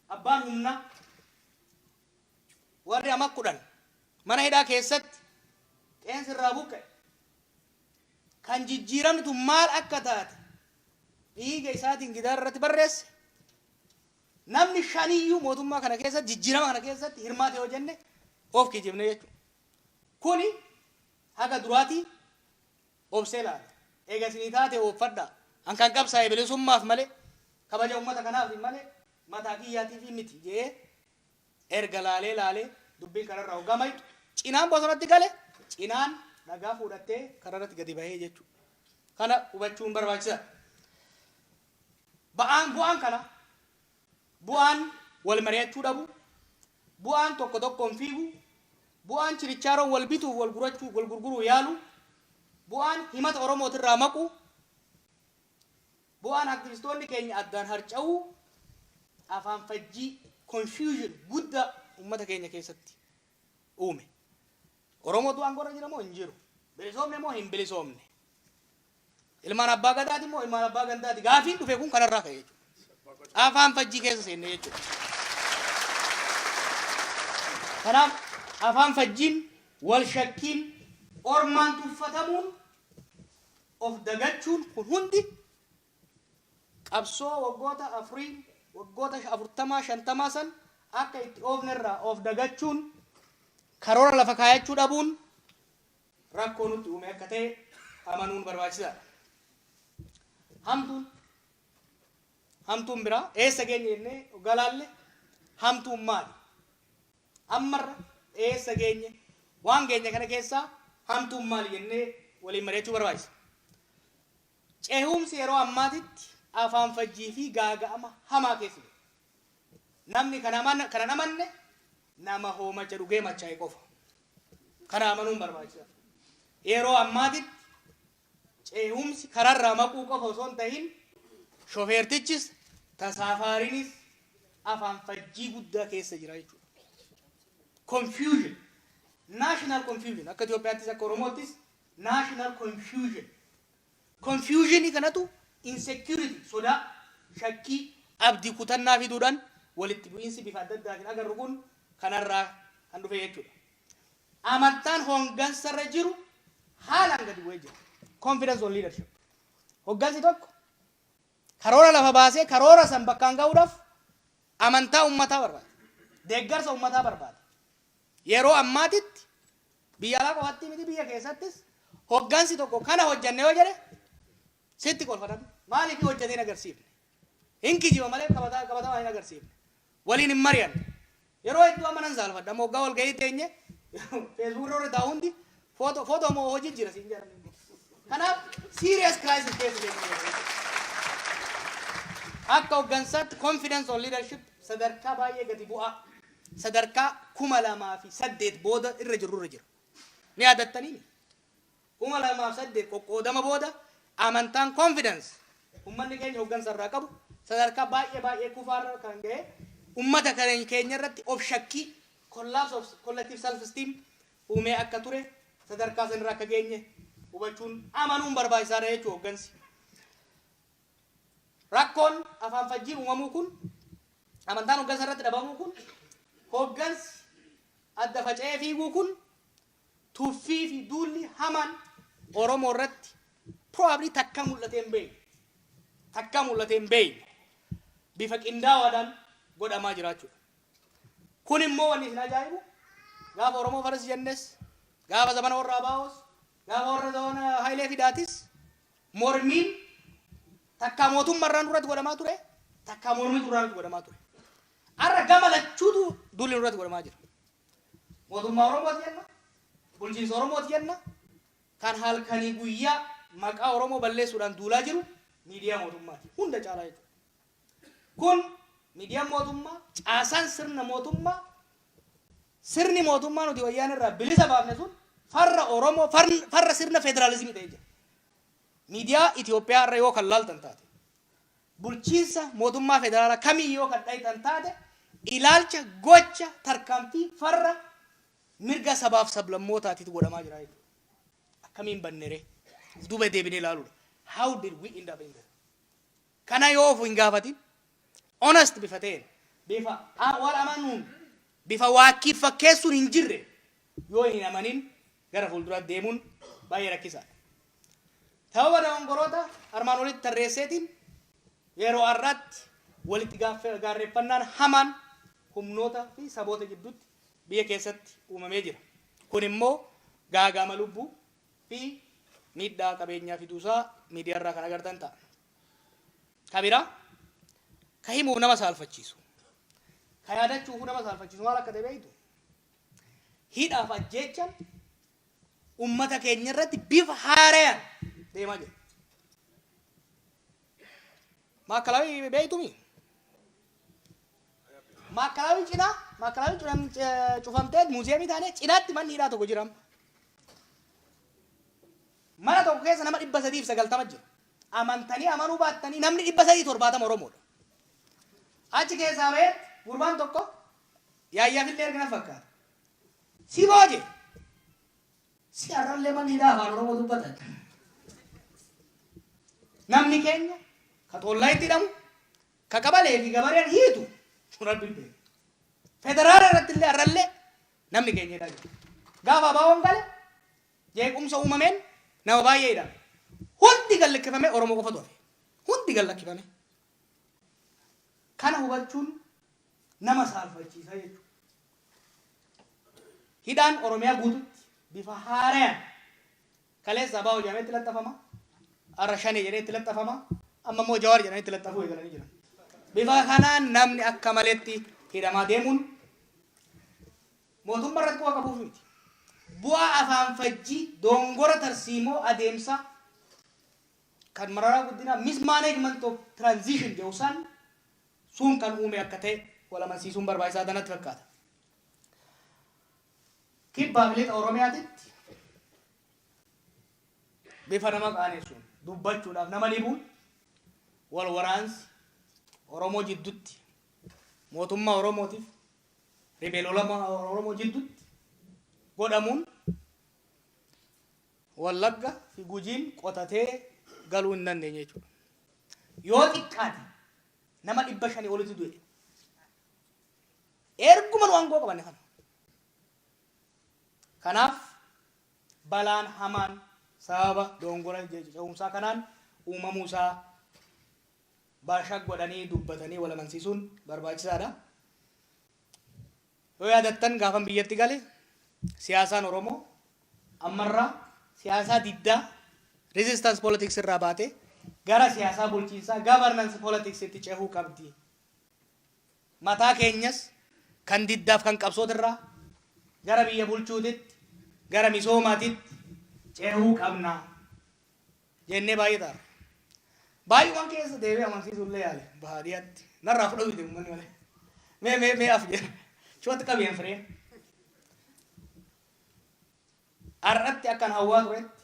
abbaan humnaa. Warri ama 10 mana hidhaa keessatti qeensi irraa buqqa'e, kan jijjiiramni tun maal akka taate dhiiga isaatiin gidaara irratti barreesse, namni shaniyyuu mootummaa kana keessatti, jijjiirama kana keessatti hirmaate yoo jenne of kijibne jechuudha. Kuni haga duraatii obsee laala. Eega isinii taate ooffadhaa. An kan qabsaa'e bilisummaaf malee, kabaja ummata kanaaf malee, mataa kiyyaatiif miti jedhee erga laalee laalee, dubbiin kararraa hoggaa mayxu, cinaan bosonatti gale, cinaan dhagaa fuudhattee kararratti gadi bahee jechuudha. Kana hubachuun barbaachisaadha. Ba'aan bu'aan kana, bu'aan wal mari'achuu dhabu, bu'aan tokko tokkoon fiigu, bu'aan chirichaaroon wal bituuf wal gurachuu wal gurguruu yaalu, bu'aan himata Oromootirraa maqu, bu'aan aktivistoonni keenya addaan harca'uu, afaan fajjii, confusion guddaa uummata keenya keessatti uume. Oromootu aangoo irra jira moo hin jiru? Bilisoomne moo hin bilisoomne? Ilmaan abbaa gadaati moo ilmaan abbaa gandaati? Gaafiin dhufe kun kanarraa ka'e jechuudha. Afaan fajjii keessa seenne jechuudha. Kanaaf afaan fajjiin, wal shakkiin, ormaan tuffatamuun, of dagachuun kun hundi qabsoo waggoota afurii, waggoota 40, 50 san akka itti oofnerraa of dagachuun, karoora lafa kaayachuu dhabuun rakkoo nutti uume akka ta'e amanuun barbaachisaadha. Hamtuun biraa, eessa geenye jennee hoggaa laalle, hamtuun maali? Ammarra eessa geenye? Waan geenye kana keessaa hamtuun maali jennee waliin mari'achuu barbaachisa. Ce'umsi yeroo ammaatitti afaan fajjii fi gaaga'ama hamaa keessa jira. Namni kana hin amanne nama hoomacha dhugee machaa'e qofa. Kana amanuun barbaachisaadha. Yeroo ammaatitti ce'umsi kararraa maquu qofa osoo hin tahin, shofeertichis tasaafaariinis afaan fajjii guddaa keessa jira jechuudha. Confusion. National confusion. Akka Itoophiyaattis akka Oromoottis national confusion. Confusionii kanatu insecurity, sodaa, shakkii, abdii kutannaa fiduudhaan walitti bu'iinsi bifa adda addaatiin agarru kun kanarraa kan dhufe jechuudha. Amantaan hooggansarra jiru haalaan gadi bu'ee jira. Confidence on leadership. Hoggansi tokko karoora lafa baasee karoora san bakkaan ga'uudhaaf amantaa uummataa barbaada. Deeggarsa uummataa barbaada. Yeroo ammaatitti biyya alaa qofatti miti, biyya keessattis hoggansi tokko kana hojjanne yoo jedhe sitti kolfatan. Maaliif? Hojjetee hin agarsiifne. Hin kijiba malee qabatamaa qabatamaa hin agarsiifne. Waliin hin mari'anne. Yeroo hedduu amma nan saalfadha. Amma hoggaa wal gahii teenye Facebook irra taa'u hundi footoo footoo moo hojii jira siin jedhan. Kanaaf serious crisis keessa keenya. Akka hoggansaatti confidence on leadership sadarkaa baay'ee gadi bu'aa, sadarkaa 2008 booda irra jirru irra jira. Ni yaadattanii? 2008 qoqqoodama booda amantaan, confidence ummanni keenya hoggansa irraa qabu sadarkaa baay'ee baay'ee kufaarra kan ga'e, ummata keenya irratti of shakkii, collapse of collective self esteem uumee akka ture, sadarkaa sanirra akka geenye hubachuun amanuun barbaachisaadha jechuu hoggansi. Rakkoon afaan fajjiin uumamuu kun, amantaan hoggansa irratti dhabamuu kun, hoggansi adda faca'ee fiiguu kun, tuffii fi duulli hamaan Oromoo irratti probably takka mul'atee hin beekne. Takka mul'atee hin beekne. Bifa qindaawaadhaan godhamaa jiraachuudha. Kun immoo wanni isin ajaa'ibu, gaafa Oromoo Faras jennes, gaafa zamana warra Abaa'oos, gaafa warra zamana Hayilee Fidaatis mormiin takkaa mootummaa irraan duratti godhamaa ture, takkaa mormiitu irraan godhamaa ture. Har'a gama lachuutu duulli nurratti godhamaa jira. Mootummaa Oromooti jenna, bulchiinsa Oromooti jenna, kan halkanii guyyaa maqaa Oromoo balleessuudhaan duulaa jiru miidiyaa mootummaati. Hunda caalaa jechuudha. Kun miidiyaan mootummaa, caasaan sirna mootummaa, sirni mootummaa nuti wayyaan irraa bilisa baafne sun farra Oromoo, farra sirna federaalizimii ta'ee jira. Miidiyaa Itoophiyaa irra yoo kan laaltan taate, bulchiinsa mootummaa federaalaa kamiyyoo kan dhayitan taate, ilaalcha, gocha, tarkaanfii farra mirga sabaaf sablammootaatitu godhamaa jira jechuudha. Akkamiin banneree? Uf duuba deebinee ilaaluudha. How did we end up in there? Kana yoo of hin gaafatin, honest bifa ta'een, bifa wal amanuun Bifa waakkiif fakkeessuun hin jirre yoo hin amanin gara fuulduraatti deemuun baay'ee rakkisaadha. Sababa dogongoroota armaan olitti tarreesseetiin yeroo har'aatti walitti gaarreeffannaan hamaan humnoota fi saboota gidduutti biyya keessatti uumamee jira. Kun immoo gaaga'ama lubbuu fi miidhaa qabeenyaa fiduusaa miidiyaarraa kan agartan ta'a. Ka biraa ka himuuf nama saalfachiisu, ka yaadachuufuu nama saalfachiisu maal akka ta'e beektu? Hidhaaf ajjeechaan ummata keenya irratti bifa haarayaan deemaa jira. Maakalaawii beektumi? Maakalaawii cinaa, maakalaawii cufamtee muuziyeemii taanee cinaatti manni hidhaa tokko jira. Mana tokko keessa nama 390 jira. Amantanii amanuu baattanii namni 370 Oromoodha. Achi keessaa ba'ee gurbaan tokko yaayyaaf illee erga na fakkaata. Si booje. Si har'allee manni hidhaa afaan Oromoo dubbatan. Namni keenya ka xoollaa itti hidhamu, ka qabalee fi gabareen hiitu rabbi beeka. Federaala irratti illee har'allee namni keenya hidhaa jira. Gaafa ABOn gale jeequmsa uumameen nama baay'ee hidhame. Hundi gad lakkifamee Oromoo qofatu hafe. Hundi gad lakkifame. Kana hubachuun nama saalfachiisa jechuudha. Hidhaan Oromiyaa guututti bifa haarayaan kaleessa ABO jedhamee itti laxxafama. Har'a Shanee jedhee itti laxxafama. Amma immoo Jawaar jedhanii itti laxxafuu eegalanii jiran. Bifa kanaan namni akka maletti hidhamaa deemuun mootummaa irratti quba qabuuf miti. Bu'aa afaanfajjii dongora tarsiimoo adeemsa kan Mararaa Guddinaa mismanagement of transition jedhu san sun kan uume akka ta'e wal amansiisuun barbaachisaa natti fakkaata. Kibbaa fi lixa Oromiyaatitti bifa nama qaanessuun dubbachuudhaaf nama dhibuun wal waraansi Oromoo jiddutti mootummaa Oromootiif riphee lola Oromoo jiddutti godhamuun Wallagga fi Gujiin qotatee galuu hin dandeenye jechuudha. Yoo xiqqaate nama 500 olitu du'e. Erguma nu aangoo qabanne kana. Kanaaf balaan hamaan sababa dogongora ce'umsaa kanaan uumamuu isaa bashaq godhanii dubbatanii wal amansiisuun barbaachisaadha. Yoo yaadattan gaafan biyyatti gale siyaasaan Oromoo ammarraa siyaasaa diddaa resistance politics irraa baatee gara siyaasaa bulchiinsaa governance politics itti cehuu qabdi. Mataa keenyas kan diddaaf kan qabsootirraa gara biyya bulchuutitti gara misoomaatitti cehuu qabna jennee baay'ee taara. Baay'umaan keessa deebi'ee amansiisuu illee yaale baadiyyaatti. Narraa fudhatu dide uummanni malee. Mee mee mee af jedhe. Chumatti qabi an firee. Har'atti akkan hawwaa turetti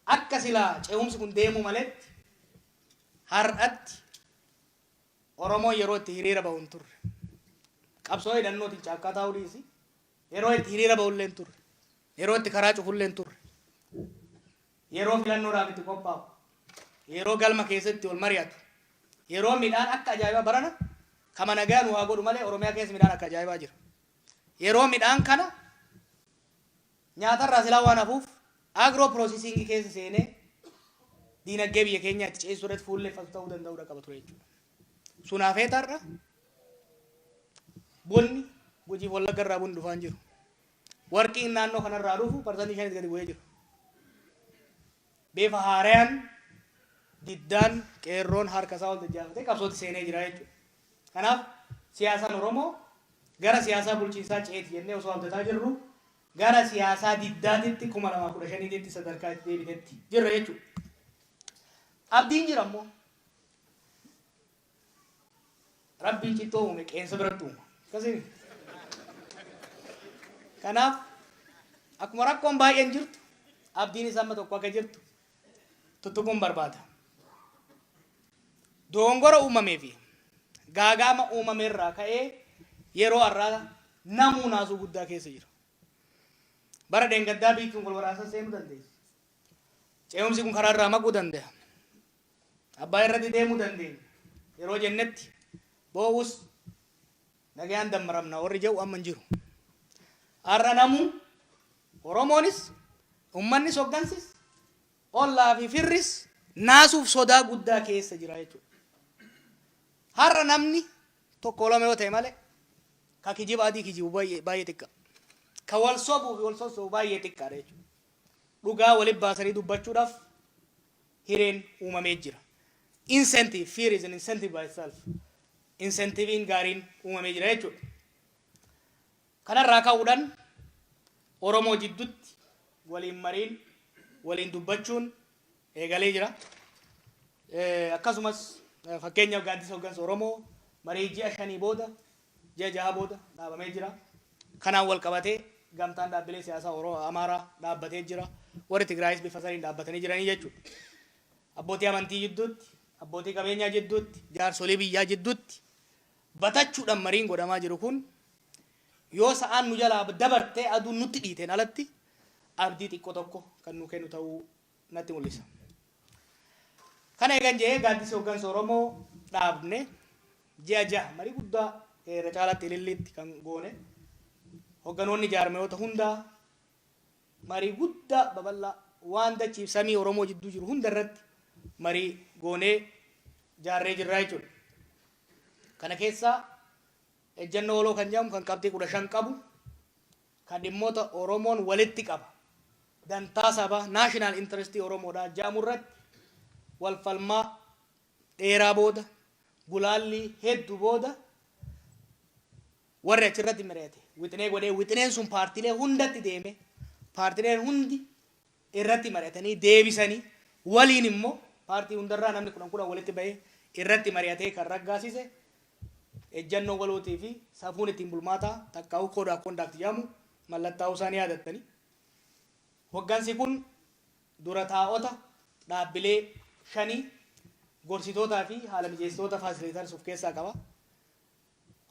akka silaa ce'umsi kun deemuu maletti har'atti Oromoon yeroo itti hiriira bahu hin turre. Qabsoo hidhannootiin caakkaa taa'uu dhiisi. Yeroo itti hiriira bahu illee hin turre. Yeroo itti karaa cufu illee hin turre. Yeroo filannoodhaaf itti qophaa'u. Yeroo galma keessatti wal mari'atu. Yeroo midhaan akka ajaa'ibaa barana kama nagaa nu haa godhu malee Oromiyaa keessa midhaan akka ajaa'ibaa jira. Yeroo midhaan kana nyaatarraa silaa waan hafuuf agro processing keessa seenee diinagdee biyya keenyaa itti ceesisuu irratti fuulleffatu ta'uu danda'uudha qaba ture jechuudha. Sun hafee har'a bunni Gujiif Wallagga irraa bunni dhufaa hin jiru. Warqiin naannoo kanarraa dhufu 5% gadi bu'ee jira. Bifa haarayaan diddaan qeerroon harka isaa ol jajjaafatee qabsootti seenee jira jechuudha. Kanaaf siyaasaan Oromoo gara siyaasaa bulchiinsaa ceeti jennee osoo abdataa jirru gara siyaasaa diddaatitti 2015tti sadarkaa itti deebitetti jirra jechuudha. Abdiin jira immoo. Rabbiin cittoo uume qeensa biratti uuma. Akkasii. Kanaaf akkuma rakkoon baay'een jirtu abdiin isaa amma tokko akka jirtu tuttuquun barbaada. Dogongora uumamee fi gaagaama uumame irraa ka'ee yeroo har'aa namuu naasuu guddaa keessa jira. Bara dheengaddaa biyyi kun wal waraansa seenuu dandeessi. Ce'umsi kun karaa irraa maquu danda'a. Abbaa irratti deemuu dandeenya. Yeroo jennetti boo'us Nagayaan dammaramna warri jedhu amma hin jiru. Har'a namuu Oromoonis, ummannis, hoggansis, ollaa fi firris naasuuf sodaa guddaa keessa jira jechuudha. Har'a namni tokko lama yoo ta'e malee ka kijiba adii kijibu baay'ee baay'ee xiqqa. Ka wal sobuu fi wal sossobu baay'ee xiqqaadha jechuudha. Dhugaa walitti baasanii dubbachuudhaaf hireen uumamee jira. Incentive, fear is an incentive by itself. Incentive'n gaariin uumamee jira jechuudha. Kanarraa ka'uudhaan Oromoo jidduutti waliin mariin, waliin dubbachuun eegalee jira. Akkasumas fakkeenyaaf gaaddisa hoggansa Oromoo marii ji'a 5 booda, ji'a 6 booda dhaabamee jira. Kanaan wal qabatee gamtaan dhaabbilee siyaasaa Oromoo Amaaraa dhaabbatee jira. Warri Tigraayis bifa saniin dhaabbatanii jiranii jechuudha. Abbootii amantii jidduutti, abbootii qabeenyaa jidduutti, jaarsolii biyyaa jidduutti batachuudhaan mariin godhamaa jiru kun yoo sa'aan nu jalaa dabartee aduun nutti dhiiteen alatti abdii xiqqoo tokko kan nu kennu ta'uu natti mul'isa. Kana eegan jedhee, gaaddisa hoggansa Oromoo dhaabne ji'a 6 marii guddaa irra caalaatti Ililliitti kan goone, hogganoonni jaarmayoota hundaa marii guddaa babal'aa waan dachiif samii Oromoo jidduu jiru hunda irratti marii goonee jaarree jirraa jechuudha. Kana keessaa ejjennoo waloo kan jedhamu kan qabxii 15 qabu, kan dhimmoota Oromoon walitti qaba, dantaa sabaa, national interest Oromoodhaa jedhamu irratti wal falmaa dheeraa booda, gulaallii hedduu booda, warri achirratti mari'ate wixinee godhee, wixineen sun paartiilee hundatti deeme, paartiileen hundi irratti mari'atanii deebisanii, waliin immoo paartii hundarraa namni 10 10 walitti bahee irratti mari'atee kan raggaasise ejjennoo walootii fi safuun ittiin bulmaataa takkaa'uu code of conduct jedhamu mallattaa'uu isaanii yaadattanii. Hoggansi kun dura taa'ota dhaabbilee shanii, gorsitootaa fi haala mijeessitoota, facilitators, of keessaa qaba.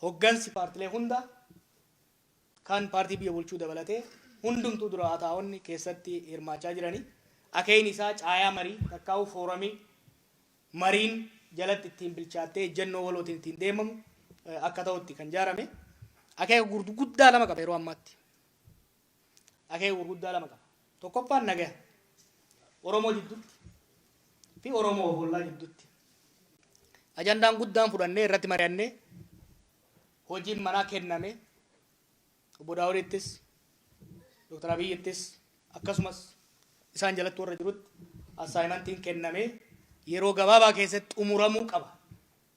Hoggansi paartilee hunda kan paartii biyya bulchuu dabalatee hundumtuu dura taa'onni keessatti hirmaachaa jiranii. Akeekni isaa caayaa marii takkaa'uu foorumii mariin jalatti ittiin bilchaattee ejjennoo walootiin ittiin deemamu akka ta'utti kan ijaarame. Akeeka gurguddaa lama qaba yeroo ammaatti. Akeeka gurguddaa lama qaba. Tokkoffaan nagaya Oromoo jidduutti fi Oromoo of ollaa jidduutti. Ajandaan guddaan fudhannee irratti mari'annee hojiin manaa kenname obbo Daawudittis, Dr. Abiyyittis, akkasumas isaan jalatti warra jirutti assignmentiin kenname yeroo gabaabaa keessatti xumuramuu qaba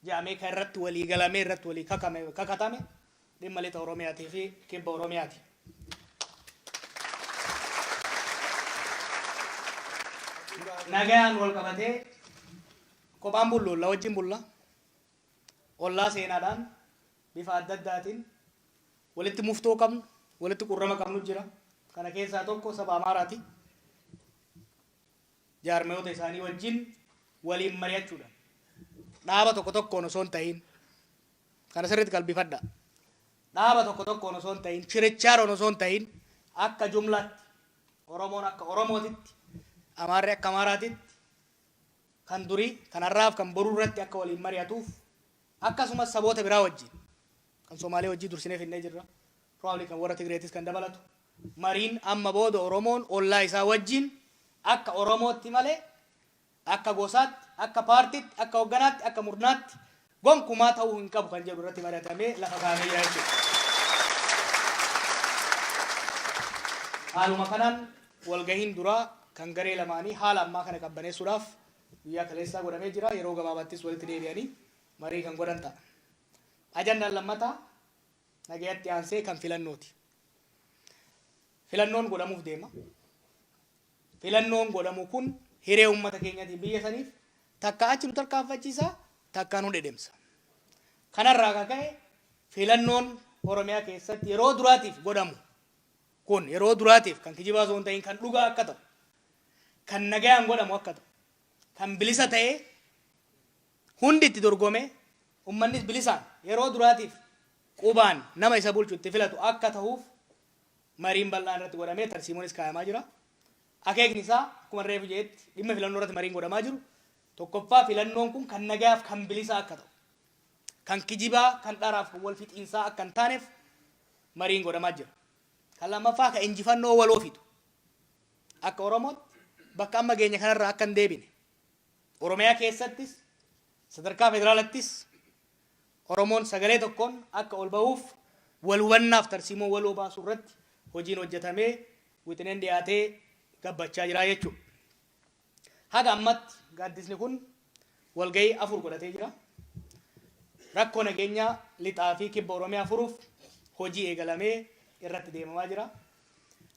jedhamee kan irratti walii galamee irratti walii kakatame dhimma lixa Oromiyaatii fi kibba Oromiyaati. Nagayaan wal qabatee kophaan bullu, ollaa wajjin bulla. Ollaa seenaadhaan bifa adda addaatiin walitti muftoo qabnu, walitti qurrama qabnu jira. Kana keessaa tokko saba Amaaraati. Jaarmayoota isaanii wajjin waliin mari'achuudhaan, dhaaba tokko tokkoon osoo hin ta'iin, kana sirriitti qalbifadhaa. Dhaaba tokko tokkoon osoo hin ta'iin, chirichaaroon osoo hin ta'iin, akka jumlaatti Oromoon akka Oromootitti, Amaarri akka Amaaraatitti, kan durii, kan har'aaf kan boruu irratti akka waliin mari'atuuf, akkasumas saboota biraa wajjin, kan Somaalee wajjin dursinee finnee jirra. Probably kan warra Tigreetis kan dabalatu. Mariin amma booda Oromoon ollaa isaa wajjin akka Oromootti malee akka gosaatti, akka paartiitti, akka hogganaatti, akka murnaatti gonkumaa ta'uu hin qabu kan jedhu irratti mari'atamee lafa kaa'amee jira jechuudha. Haaluma kanaan walgahiin duraa kan garee lamaanii haala ammaa kana qabbaneessuudhaaf guyyaa kaleessaa godhamee jira. Yeroo gabaabaattis walitti deebi'anii marii kan godhan ta'a. Ajandaan lammataa nagayatti aansee kan filannooti. Filannoon godhamuuf deema. Filannoon godhamu kun hiree uummata keenyatiin biyya saniif takka achi nu tarkaanfachiisa, takka nu dhedhemsa. Kanarraa kan ka'e filannoon Oromiyaa keessatti yeroo duraatiif godhamu kun yeroo duraatiif kan kijibaa osoo hin ta'in kan dhugaa akka ta'u, kan nagayaan godhamu akka ta'u, kan bilisa ta'ee hundi itti dorgomee ummannis bilisaan yeroo duraatiif qubaan nama isa bulchu itti filatu akka ta'uuf mariin bal'aan irratti godhamee tarsiimoonis kaayamaa jira. Akeekni isaa akkuma reefu jedhetti dhimma filannoo irratti mariin godhamaa jiru tokkoffaa filannoon kun kan nagayaaf kan bilisaa akka ta'u, Kan kijibaa, kan dharaaf, kan wal fixiinsaa akka hin taaneef mariin godhamaa jira. Kan lammaffaa kan injifannoo waloo fidu. Akka Oromootti bakka amma geenye kanarraa akka hin deebine. Oromiyaa keessattis sadarkaa federaalattis Oromoon sagalee tokkoon akka ol bahuuf wal hubannaaf tarsiimoo waloo baasuu irratti hojiin hojjetamee wixineen dhiyaatee gabbachaa jira jechuudha. Haga ammatti gaaddisni kun walgahii 4 godhatee jira. Rakkoo nageenyaa lixaa fi kibba Oromiyaa furuuf hojii eegalamee irratti deemamaa jira.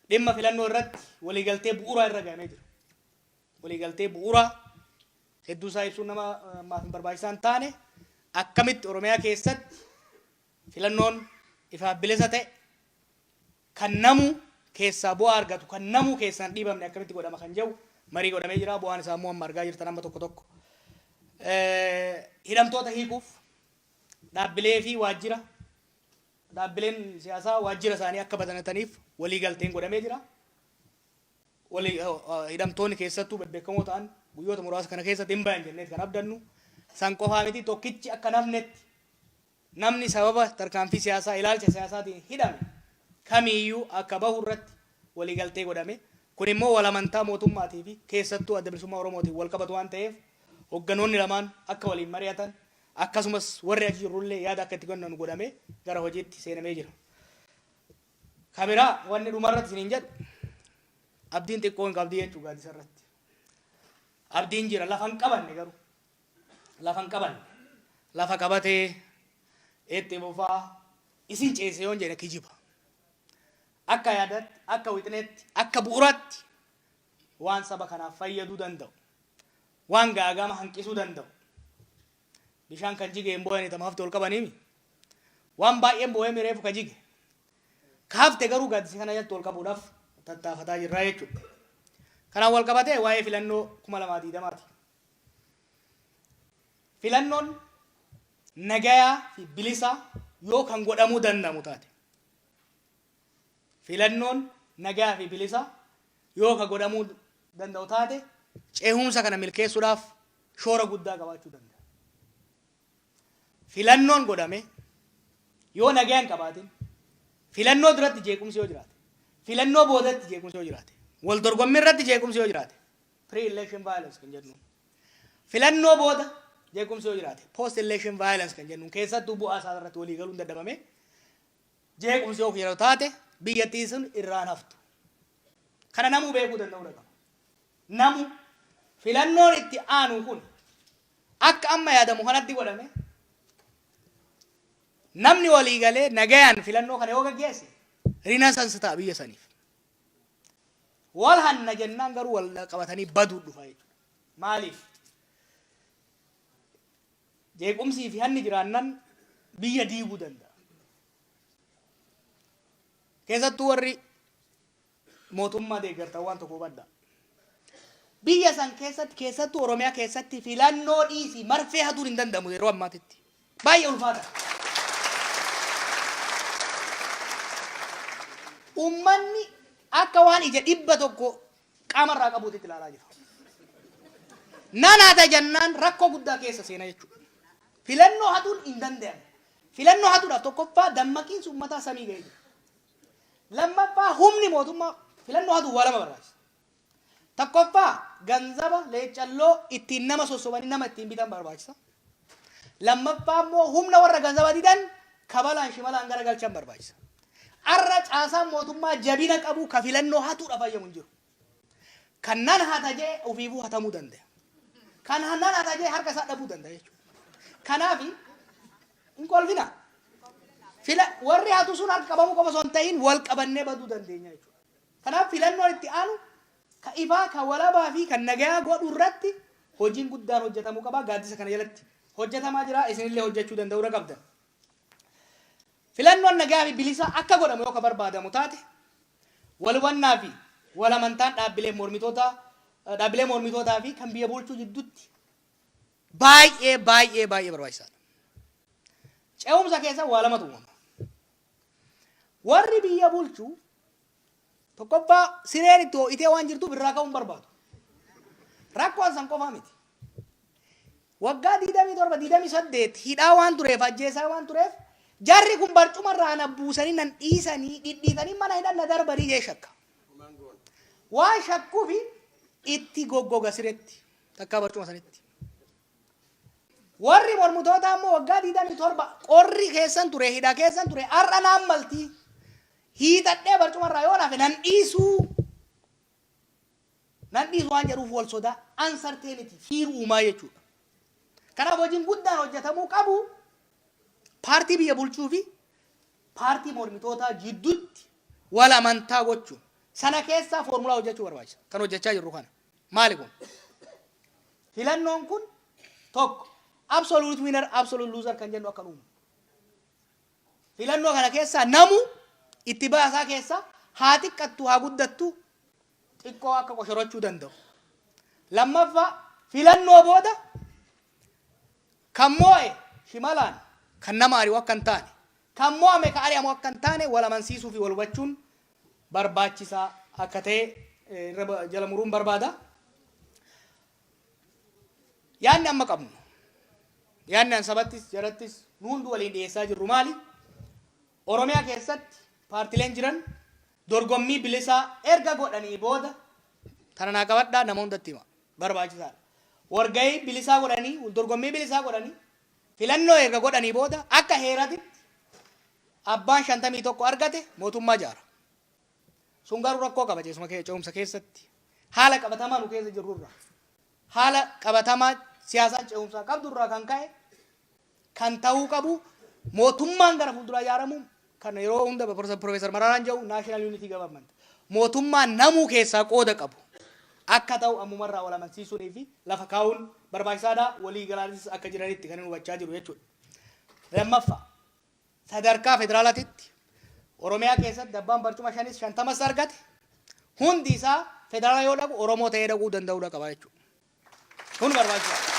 Dhimma filannoo irratti waliigaltee bu'uuraa irra gahamee jira. Waliigaltee bu'uuraa hedduu isaa ibsuun nama ammaaf hin barbaachisaa hin taane, akkamitti Oromiyaa keessatti filannoon ifaaf bilisa ta'e, kan namuu keessaa bu'aa argatu, kan namuu keessaa hin dhiibamne akkamitti godhama kan jedhu marii godhamee jira. Bu'aan isaa immoo amma argaa jirtan amma tokko tokko. Hidhamtoota hiikuuf dhaabbilee fi waajjira dhaabbileen siyaasaa waajjira isaanii akka banataniif walii galteen godhamee jira. Walii hidhamtoonni keessattuu bebbeekamoo ta'an guyyoota muraasa kana keessatti hin bayan jenneet kan abdannu. San qofaa miti, tokkichi akka nafnetti namni sababa tarkaanfii siyaasaa, ilaalcha siyaasaatiin hidhame kamiiyyuu akka bahu irratti waliigaltee godhame. Kun immoo wal amantaa mootummaatii fi keessattuu Adda Bilisummaa Oromootiin wal qabatu waan ta'eef hogganoonni lamaan akka waliin mari'atan, akkasumas warri achi jirrullee yaada akka itti kennan godhamee gara hojiitti seenamee jira. Ka biraa wanni dhumarratti isiniin jedhu, abdiin xiqqoo hin qabdii jechuu gaaddisa irratti. Abdiin jira, lafa hin qabanne, garuu lafa hin qabanne. Lafa qabatee itti fufaa isin ceese yoon jedhe kijiba. Akka yaadatti, akka wixineetti, akka bu'uuraatti waan saba kanaaf fayyaduu danda'u, waan gaagama hanqisuu danda'u. Bishaan kan jige hin booyani, tama hafte ol qabaniimi. Waan baay'een booyame reefu ka jige. Ka hafte garuu gaaddisa kana jalatti ol qabuudhaaf tattaafataa jirra jechuudha. Kanaan wal qabatee waa'ee filannoo 2020ti. Filannoon nagayaa fi bilisaa yoo kan godhamuu danda'amu taate, filannoon nagayaa fi bilisaa yoo kan godhamuu danda'u taate, cehumsa kana milkeessuudhaaf shoora guddaa qabaachuu danda'a. Filannoon godhame yoo nagaya hin qabaatin, filannoo duratti jeequmsi yoo jiraate, filannoo boodatti jeequmsi yoo jiraate, wal dorgommii irratti jeequmsi yoo jiraate, pre-election violence kan jennuun, filannoo booda jeequmsi yoo jiraate, post election violence kan jennuun, keessattuu bu'aa isaa irratti walii galuun dadhabame jeequmsi yoo yeroo taate, biyyattiin sun irraan haftu. Kana namuu beekuu danda'uu qaba. Namu filannoon itti aanu kun akka amma yaadamu kanatti godhame, namni walii galee nagayaan filannoo kana yoo gaggeesse, renaissance ta'a biyya saniif. Wal hanna jennaan garuu wal qabatanii baduu dhufa jechuudha. Maaliif? Jeequmsii fi hanni jiraannan biyya diiguu danda'a. Keessattuu warri mootummaa deeggartan waan tokko hubadhaa. Biyya san keessatti, keessattuu Oromiyaa keessatti, filannoo dhiisii marfee hatuun hin danda'amu yeroo ammaatitti. Baay'ee ulfaata. Uummanni akka waan ija 100 qaamarraa qabuutitti ilaalaa jira. Nan hata jennaan rakkoo guddaa keessa seena jechuudha. Filannoo hatuun hin danda'amu. Filannoo hatuudhaaf tokkoffaa dammaqiinsi uummataa samii ga'ee jira. Lammaffaa humni mootummaa filannoo hatuuf waa lama barbaachisa. Tokkoffaa ganzaba leeccalloo ittiin nama sossobanii nama ittiin bitan barbaachisa. Lammaffaa immoo humna warra ganzaba didan kabalaan shimalaan garagalchan barbaachisa. Arra caasaan mootummaa jabina qabu ka filannoo hatuudha fayyamu hin jiru. Kan nan hata jee ofiifuu hatamuu danda'a. Kan nan hata jee harka isaa dhabuu danda'a jechuudha. Kanaaf hin kolfina. Fila warri hatu sun harka qabamuu qofa osoo hin ta'in wal qabannee baduu dandeenya jechuudha. Kanaaf filannoon itti aanu ka ifaa, ka walabaa fi kan nagayaa godhu irratti hojiin guddaan hojjetamuu qaba. Gaaddisa kana jalatti hojjetamaa jira. Isinillee hojjechuu danda'uudha qabdan. Filannoon nagaa fi bilisaa akka godhamu yoo ka barbaadamu taate, wal hubannaa fi wal amantaan dhaabbilee mormitootaa dhaabbilee mormitootaa fi kan biyya bulchuu jidduutti baay'ee baay'ee baay'ee barbaachisaadha. Ce'umsa keessa waa lamatu uumama. Warri biyya bulchu tokkoffaa sireen itti ho'itee waan jirtuuf irraa ka'uun barbaadu. Rakkoon san qofaa miti. Waggaa 27, 28 hidhaa waan tureef, ajjeesaa waan tureef, jarri kun barcumarraa na buusanii nan dhiisanii dhidhiitanii mana hidhan na darbanii jee shakka. Waan shakkuufi itti goggoga siretti takkaa barcuma sanitti. Warri mormitootaa immoo waggaa 27 qorri keessan ture, hidha keessan ture, har'a naan malti, hiixadhee barcumarraa yoo nafe nan dhiisuu nan dhiisu waan jedhuuf wal sodaa, uncertainty, fear uumaa jechuudha. Kanaaf hojiin guddaan hojjetamuu qabu paartii biyya bulchuu fi paartii mormitootaa jidduutti wal amantaa gochuun sana keessaa foormulaa hojjechuu barbaachisa. Kan hojjechaa jirru kana. Maali kun? Filannoon kun tokko absolute winner, absolute loser kan jennu akka uumu. Filannoo kana keessaa namu itti baasaa keessaa haa xiqqattu haa guddattu xiqqoo akka qoshorachuu danda'u. Lammaffaa, filannoo booda kan moo'e shimalaan kan nama ari'u akka hin taane, kan mo'ame kan ari'amu akka hin taane wal amansiisuu fi wal hubachuun barbaachisaa akka ta'e irra jala muruun barbaada. Yaadni amma qabnu, yaadni an sabattis jarattis nu hunduu waliin dhiyeessaa jirru maali? Oromiyaa keessatti paartileen jiran dorgommii bilisaa erga godhanii booda, tana naa qabadhaa, nama hundatti hima, barbaachisaadha. Walgahii bilisaa godhanii, dorgommii bilisaa godhanii, filannoo erga godhanii booda akka heeratitti abbaan 51 argate mootummaa ijaara. Sun garuu rakkoo qaba ce'umsa keessatti. Haala qabatamaa nu keessa jirrurra, haala qabatamaa siyaasaan ce'umsaa qabdurraa kan ka'e, kan ta'uu qabu mootummaan gara fuulduraa ijaaramu kan yeroo hunda Profeesar Maraaraan jedhu National Unity Government, mootummaa namuu keessaa qooda qabu akka ta'u ammumarraa wal amansiisuunii fi lafa kaa'uun barbaachisaadha. Walii galaanis akka jiranitti kan inni hubachaa jiru jechuudha. Lammaffaa, sadarkaa federaalaatitti Oromiyaa keessatti abbaan barcuma shanis 50s argate hundi isaa federaala yoo dhaqu Oromoo ta'ee dhaquu danda'uudha qaba jechuudha. Kun barbaachisaadha.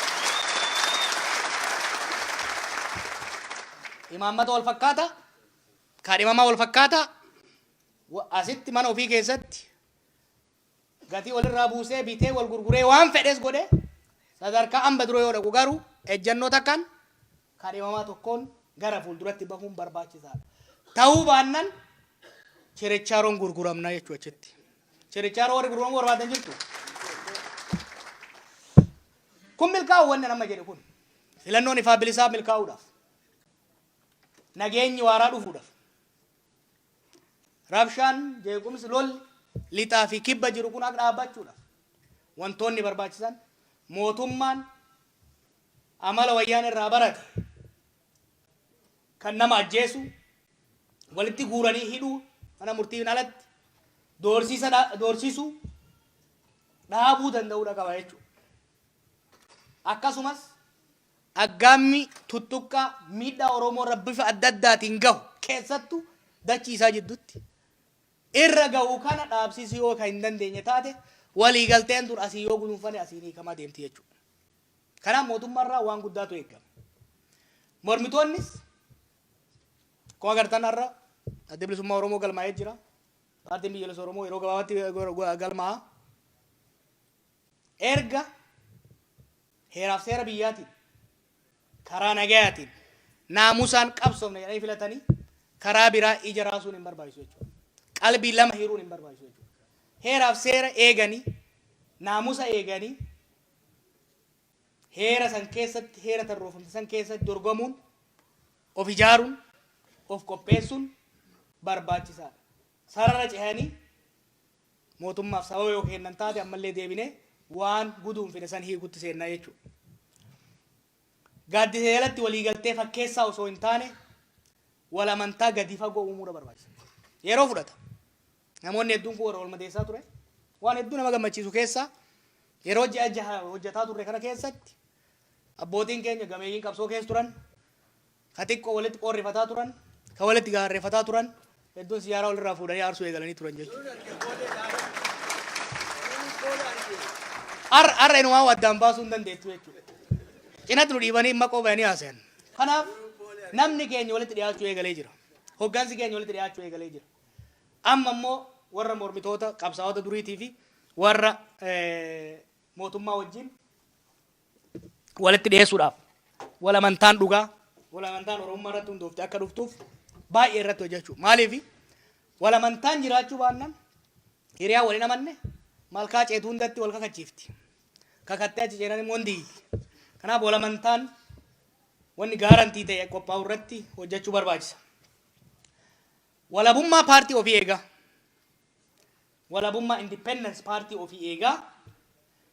Imaammata wal fakkaataa, kaadhimamaa wal fakkaataa, asitti mana ofii keessatti gatii walirraa buusee bitee wal gurguree waan fedhes godhe, sadarkaa amba dura yoo dhaqu garuu ejjennoo takkaan kaadhimamaa tokkoon gara fuulduratti bahuun barbaachisaadha. Ta'uu baannan chirichaaroon gurguramna jechuu achitti. Chirichaaroo warri gurguramuu barbaadan jirtu. Kun milkaa'u, wanni nama jedhe kun, filannoon ifaa bilisaa milkaa'uudhaaf, nageenyi waaraa dhufuudhaaf, rabshaan, jeequmsi, lolli lixaa fi kibba jiru kun akka dhaabbachuudhaaf wantoonni barbaachisan mootummaan amala wayyaan irraa barate kan nama ajjeesu, walitti guuranii hidhuu, mana murtiin alatti doorsiisuu dhaabuu danda'uudha qaba jechuudha. Akkasumas aggaammi tuttuqqaa miidhaa Oromoo irra bifa adda addaatiin gahu, keessattuu dachii isaa jidduutti irra gahu kana dhaabsisuu yoo kan hin dandeenye taate, waliigalteen dur asii yoo guduunfane asiin hiikamaa deemti jechuudha. Kanaaf mootummaarraa waan guddaatu eegama. Mormitoonnis akkuma agartan har'a Adda Bilisummaa Oromoo galmaa'ee jira. Paartiin Biyyoolessa Oromoo yeroo gabaabaatti galmaa'a. Erga heeraaf seera biyyaatiin karaa nagayaatiin naamusaan qabsoofne jedhanii filatanii karaa biraa ija raasuun hin barbaachisu jechuudha. Qalbii lama hiruun hin barbaachisu jechuudha. Heeraaf seera eeganii, naamusa eeganii, heera san keessatti, heera tarroofamte san keessatti dorgomuun, of ijaaruun, of qopheessuun barbaachisaadha. Sarara cehanii mootummaaf sababa yoo kennan taate ammallee deebinee waan guduunfine san hiikutti seennaa jechuudha. Gaaddisa jalatti waliigaltee fakkeessaa osoo hin taane wal amantaa gadi fagoo uumuudha barbaachisa. Yeroo fudhata. Namoonni hedduun kun warra wal madeessaa ture. Waan hedduu nama gammachiisu keessaa yeroo ji'a 6 hojjetaa turre kana keessatti abbootiin keenya gameeyyiin qabsoo keessa turan, ka xiqqoo walitti qoorrifataa turan, ka walitti gaarreeffataa turan hedduun siyaaraa walirraa fuudhanii aarsuu eegalanii turan jechuudha. Har'a inumaa addaan baasuu hin dandeettu jechuudha. Cinatti nu dhiibanii maqoo bayanii haasayan. Kanaaf namni keenya walitti dhiyaachuu eegalee jira. Hoggansi keenya walitti dhiyaachuu eegalee jira. Amma immoo warra mormitoota qabsaa'ota duriitii fi warra mootummaa wajjin walitti dhiyeessuudhaaf wal amantaan dhugaa, wal amantaan Oromummaa irratti hundoofte akka dhuftuuf baay'ee irratti hojjechuu. Maaliif wal amantaan jiraachuu baannaan hiriyaa wal hin amanne malkaa ceetu hundatti wal kakachiifti. Kakattee achi ceenan immoo hin diigdi. Kanaaf wal amantaan wanni gaarantii ta'e qophaa'u irratti hojjechuu barbaachisa. Walabummaa paartii ofii eegaa. Walabummaa, independence, paartii ofii eegaa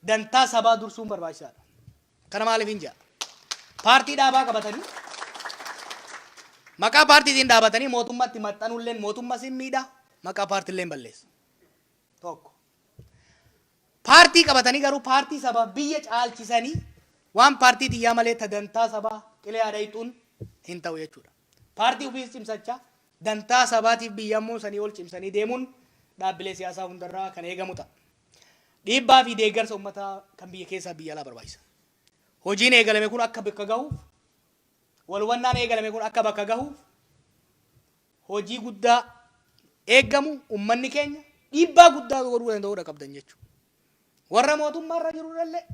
dantaa sabaa dursuun barbaachisaadha. Kana maaliif hin jedha? Paartii dhaabaa qabatanii maqaa paartiitiin dhaabatanii mootummaatti maxxanulleen mootummaa sin miidha, maqaa paartiilleen balleessa. Tokko. Paartii qabatanii garuu paartii sabaa biyya caalchisanii waan paartii tiyyaa malee ta dantaa sabaa qilee haadha hiixuun hin ta'u jechuudha. Paartii ofiis cimsachaa dantaa sabaatiif biyya immoo sanii ol cimsanii deemuun dhaabbilee siyaasaa hundarraa kan eegamu ta'a. Dhiibbaa fi deeggarsa uummataa kan biyya keessaa biyya alaa barbaachisa. Hojiin eegalame kun akka bakka gahuuf, wal hubannaan eegalame kun akka bakka gahuuf hojii guddaa eegamu uummanni keenya dhiibbaa guddaa godhuu danda'uudha qabdan jechuudha. Warra mootummaarra jirurrallee,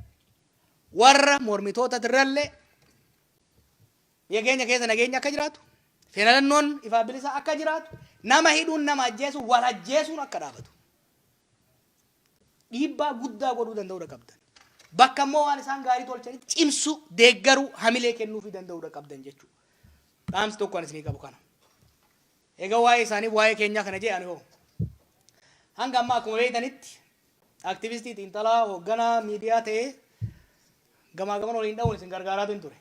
warra mormitootatirrallee biyya keenya keessa nageenyi akka jiraatu, filannoon ifaa bilisa akka jiraatu, nama hidhuun, nama ajjeesuun, wal ajjeesuun akka dhaabatu. Dhiibbaa guddaa godhuu danda'uudha qabdan. Bakka immoo waan isaan gaarii tolchanitti cimsuu, deeggaruu, hamilee kennuufii danda'uudha qabdan jechuudha. Dhaamsi tokko ani isinii qabu kana. Egaa waa'ee isaanii waa'ee keenyaa kana jee ani hoo. Hanga ammaa akkuma beektanitti aktivistii, xiinxalaa, hoogganaa miidiyaa ta'ee gamaa gaman waliin dha'uun isin gargaaraatiin ture.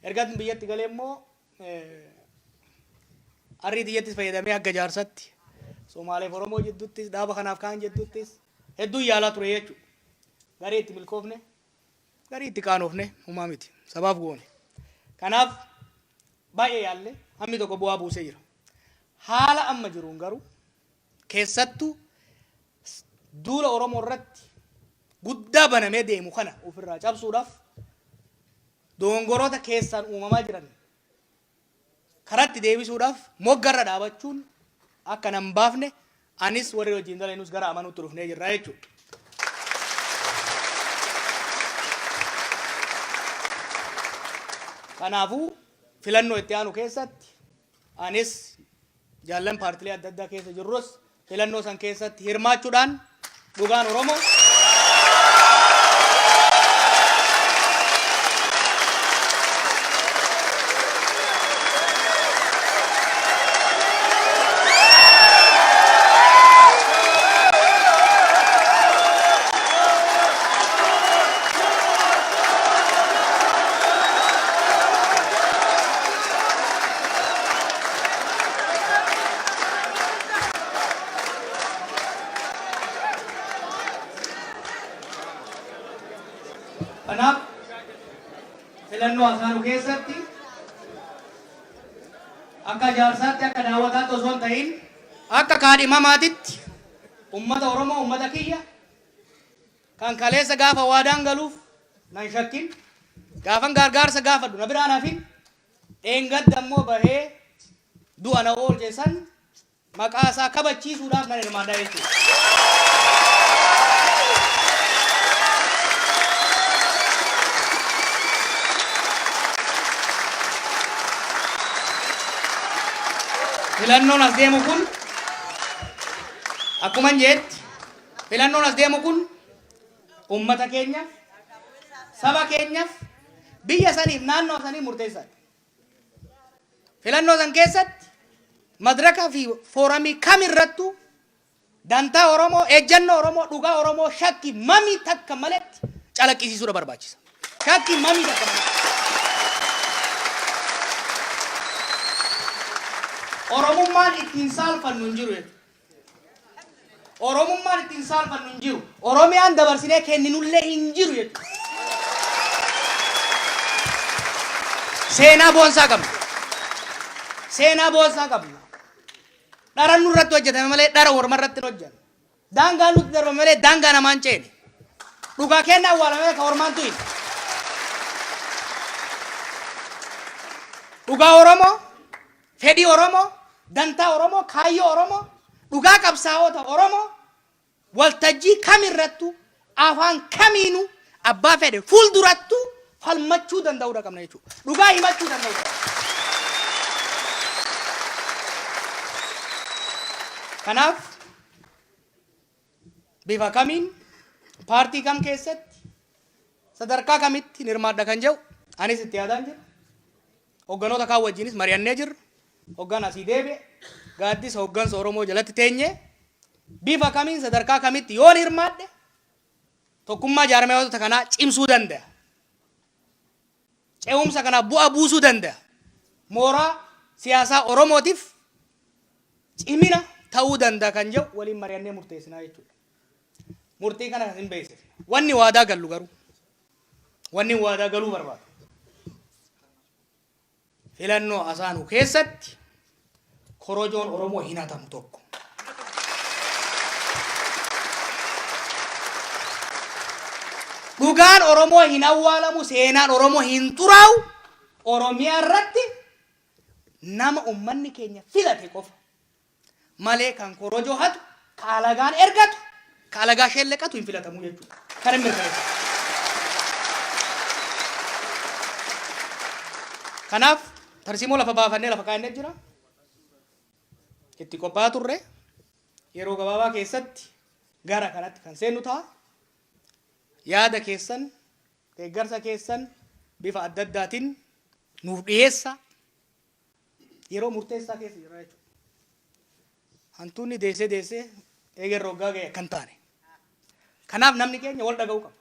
Erga biyyatti galee immoo arrii tiyyattis fayyadamee akka jaarsatti Somaaleef Oromoo jidduuttis, dhaaba kanaaf kaan jidduuttis hedduu yaalaa ture jechuudha. Garii itti milkoofne, garii itti qaanofne, humaa miti. Sabaaf goone. Kanaaf baay'ee yaalle, hammi tokko bu'aa buusee jira. Haala amma jiruun garuu keessattuu duula Oromoo irratti guddaa banamee deemu kana ofirraa cabsuudhaaf, dogongoroota keessaan uumamaa jiran karatti deebisuudhaaf moggarra dhaabachuun akka nan baafne anis warri wajjin dalagnus gara amanuutti dhufnee jirra jechuudha. Kanaafuu filannoo itti aanu keessatti anis, jaallan paartilee adda addaa keessa jirrus filannoo san keessatti hirmaachuudhaan dhugaan Oromoo, Kanaaf filannoo asaanu keessatti akka jaarsaatti, akka daawwataatti osoo hin ta'in, akka kaadhimamaatitti ummata Oromoo, ummata kiyya kan kaleessa gaafa waadaan galuuf nan shakkin, gaafan gargaarsa gaafadhu na biraan hafin, dheengadda immoo bahee du'a na oolche san maqaa isaa kabachiisuudhaaf nan hirmaadha jechuudha. Filannoon as deemu kun, akkuma jeetti, filannoon as deemu kun ummata keenyaaf, saba keenyaaf, biyya saniif, naannoo saniif murteessaadha. Filannoo san keessatti madraka fi fooramii kam irrattuu dantaa Oromoo, ejjennoo Oromoo, dhugaa Oromoo shakki mamii takka maletti calaqqisiisuudha barbaachisa. Shakki mamii takka maletti. Oromummaan ittiin saalfannu hin jiru jechuudha. Oromummaan ittiin saalfannu hin jiru. Oromiyaan dabarsinee kenninullee hin jiru jechuudha. Seenaa boonsaa qabna. Seenaa boonsaa qabna. Dhara nurratti hojjetame malee dhara orma irratti hin hojjanne. Daangaa nutti darbame malee daangaa namaan ceene. Dhugaa keenya awwaalame malee ka ormaan tu'in. Dhugaa Oromoo, fedhii Oromoo, dantaa Oromoo, kaayyoo Oromoo, dhugaa qabsaa'ota Oromoo waltajjii kamirrattuu, afaan kamiinuu, abbaa fedhe fuuldurattuu Falmachuu danda'uudha qabna jechuudha. Dhugaa himachuu danda'uudha qabna. Kanaaf bifa kamiin paartii kam keessatti sadarkaa kamitti hirmaadha kan jedhu anis itti yaadaan jira. Hogganoota kaan wajjinis mari'annee jirra. Hoggaan asii deebi'e gaaddisa hoggansa Oromoo jalatti teenyee bifa kamiin sadarkaa kamitti yoon hirmaadhe tokkummaa jaarmayoota kanaa cimsuu danda'a. Ce'umsa kanaaf bu'aa buusuu danda'a. Mooraa siyaasaa Oromootiif cimina ta'uu danda'a kan jedhu waliin mari'annee murteessinaa jechuudha. Murtii kana hin beeksifna. Wanni waadaa gallu garuu wanni waadaa galuu barbaadu. Filannoo asaanuu keessatti korojoon Oromoo hin hatamu tokko. Dhugaan Oromoo hin awwaalamu, seenaan Oromoo hin xuraa'u, Oromiyaa irratti nama ummanni keenya filate qofa malee kan korojoo hatu, ka alagaan ergatu, ka alagaa shelleqatu hin filatamu jechuudha. Kana hin mirkaneessa. Kanaaf tarsiimoo lafa baafannee lafa kaa'annee jira. Itti qophaa'aa turre yeroo gabaabaa keessatti gara kanatti kan seennu ta'a. Yaada keessan, deeggarsa keessan bifa adda addaatiin nuuf dhiyeessa. Yeroo murteessaa keessa jirra jechuudha. Hantuunni deessee deessee eegerra waggaa ga'e akka hin taane. Kanaaf namni keenya wal dhaga'uu qaba.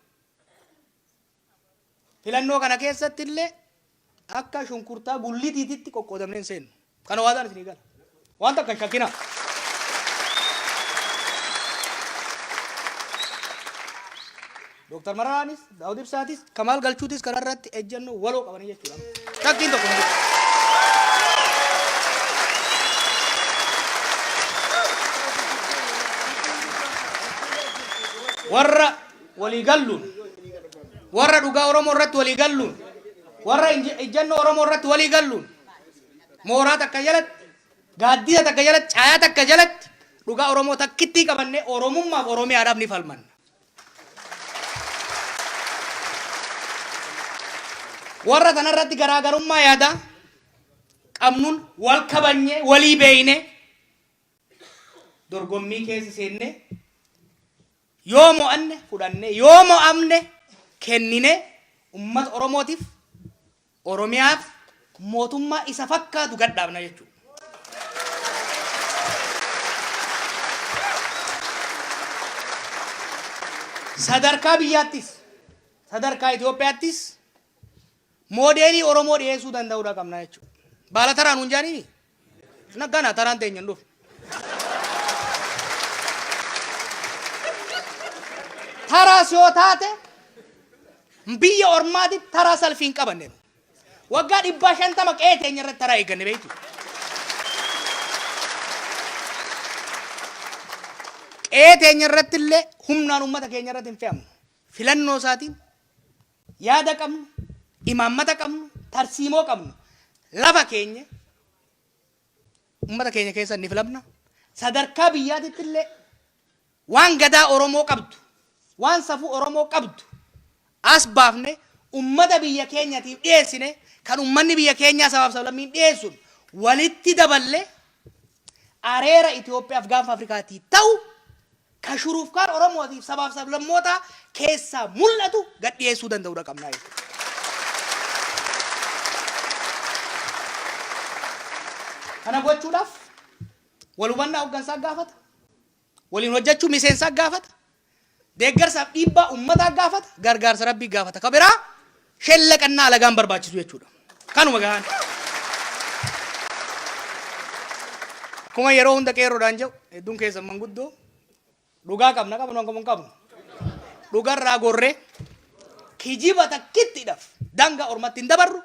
Filannoo kana keessatti illee akka shunkurtaa gullitiititti qoqqoodamnee hin seennu. Kana waadaan isinii gala. Waan takka hin shakkinaa. Dooktar Mararaanis, Daawud Ibsaatis, Kamaal Galchuutis kana irratti ejjennoo waloo qabanii jechuudha. Shakkiin tokko hin jiru. Warra walii galluun, warra dhugaa Oromoo irratti walii galluun, warra ejjennoo Oromoo irratti walii galluun, mooraa takka jalatti, gaaddisa takka jalatti, caayaa takka jalatti dhugaa Oromoo takkittii qabannee Oromummaaf Oromiyaadhaaf ni falmanna. Warra tanarratti garaagarummaa yaadaa qabnuun wal kabanyee walii beeyne dorgommii keessa seenne yoo mo'anne fudhanne yoo mo'amne kennine ummata Oromootiif Oromiyaaf mootummaa isa fakkaatu gad dhaabna jechuudha. Sadarkaa biyyaattis, sadarkaa Itoophiyaattis moodeelii Oromoo dhiyeessuu danda'uudha qabna jechuudha. Baala taraa nuun jaaniini? Naggaana taraan teenya hin dhufne. Taraas yoo taate biyya ormaatitti taraa salfii hin qabanne. Waggaa 150 qe'ee teenya irratti taraa eegganne beektu. Qe'ee teenya irratti illee humnaan uummata keenya irratti hin fe'amnu. Filannoo isaatiin yaada qabnu, imaammata qabnu, tarsiimoo qabnu lafa keenya Ummata keenya keessa ni filamna. Sadarkaa biyyaatitti illee waan gadaa Oromoo qabdu, waan safuu Oromoo qabdu as baafne ummata biyya keenyatiif dhiyeessine kan ummanni biyya keenyaa sabaaf sablammiin dhiyeessuun walitti daballe areera Itoophiyaaf gaanfa Afrikaatii ta'u ka shuruufkaan Oromootiif sabaaf sablammootaa keessaa mul'atu gad dhiyeessuu danda'uudha qabnaa jechuudha. Kana gochuudhaaf wal hubannaa hoggansaa gaafata, waliin hojjechuu miseensaa gaafata, deeggarsaaf dhiibbaa uummataa gaafata, gargaarsa rabbii gaafata. Ka biraa shellaqannaa alagaan barbaachisu jechuudha. Kanuma gahaan. Akkuma yeroo hunda qeerroodhaan jedhu hedduun keessan manguddoo dhugaa qabna qabnu hangam hin qabnu. Dhugarraa gorree kijiba takkittiidhaaf daangaa ormatti hin dabarru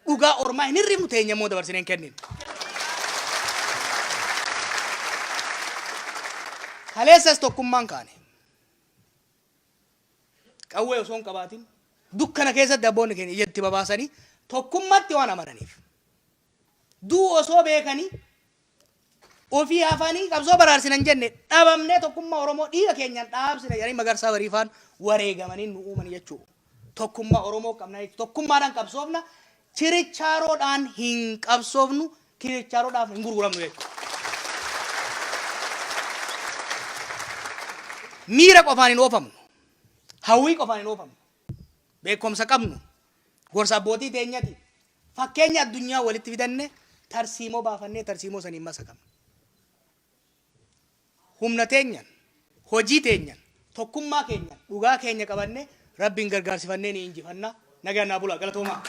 dhugaa ormaa hin hirrifnu teenya immoo dabarsinee hin kenninu. Kaleessas tokkummaan kaane. Qawwee osoo hin qabaatin dukkana keessatti abboonni keenya ija itti babaasanii tokkummatti waan amananiif. Du'u osoo beekanii ofii hafanii qabsoo baraarsina hin jenne dhabamnee tokkummaa Oromoo dhiiga keenyaan dhaabsina jedhanii Magarsaa Bariifaan wareegamanii nu uuman jechuudha. Tokkummaa Oromoo qabna jechuudha. Tokkummaadhaan qabsoofna. Chirichaaroodhaan hin qabsoofnu, chirichaaroodhaaf hin gurguramnu jechuudha. Miira qofaan hin oofamnu. Hawwii qofaan hin oofamnu. Beekumsa qabnu. Gorsa abbootii teenyati. Fakkeenya addunyaa walitti fidanne, tarsiimoo baafannee, tarsiimoo saniin masakamna. Humna teenyan, hojii teenyan, tokkummaa keenyan, dhugaa keenya qabanne, Rabbiin gargaarsifannee ni injifanna. Nagaan naa bulaa, galatoomaa.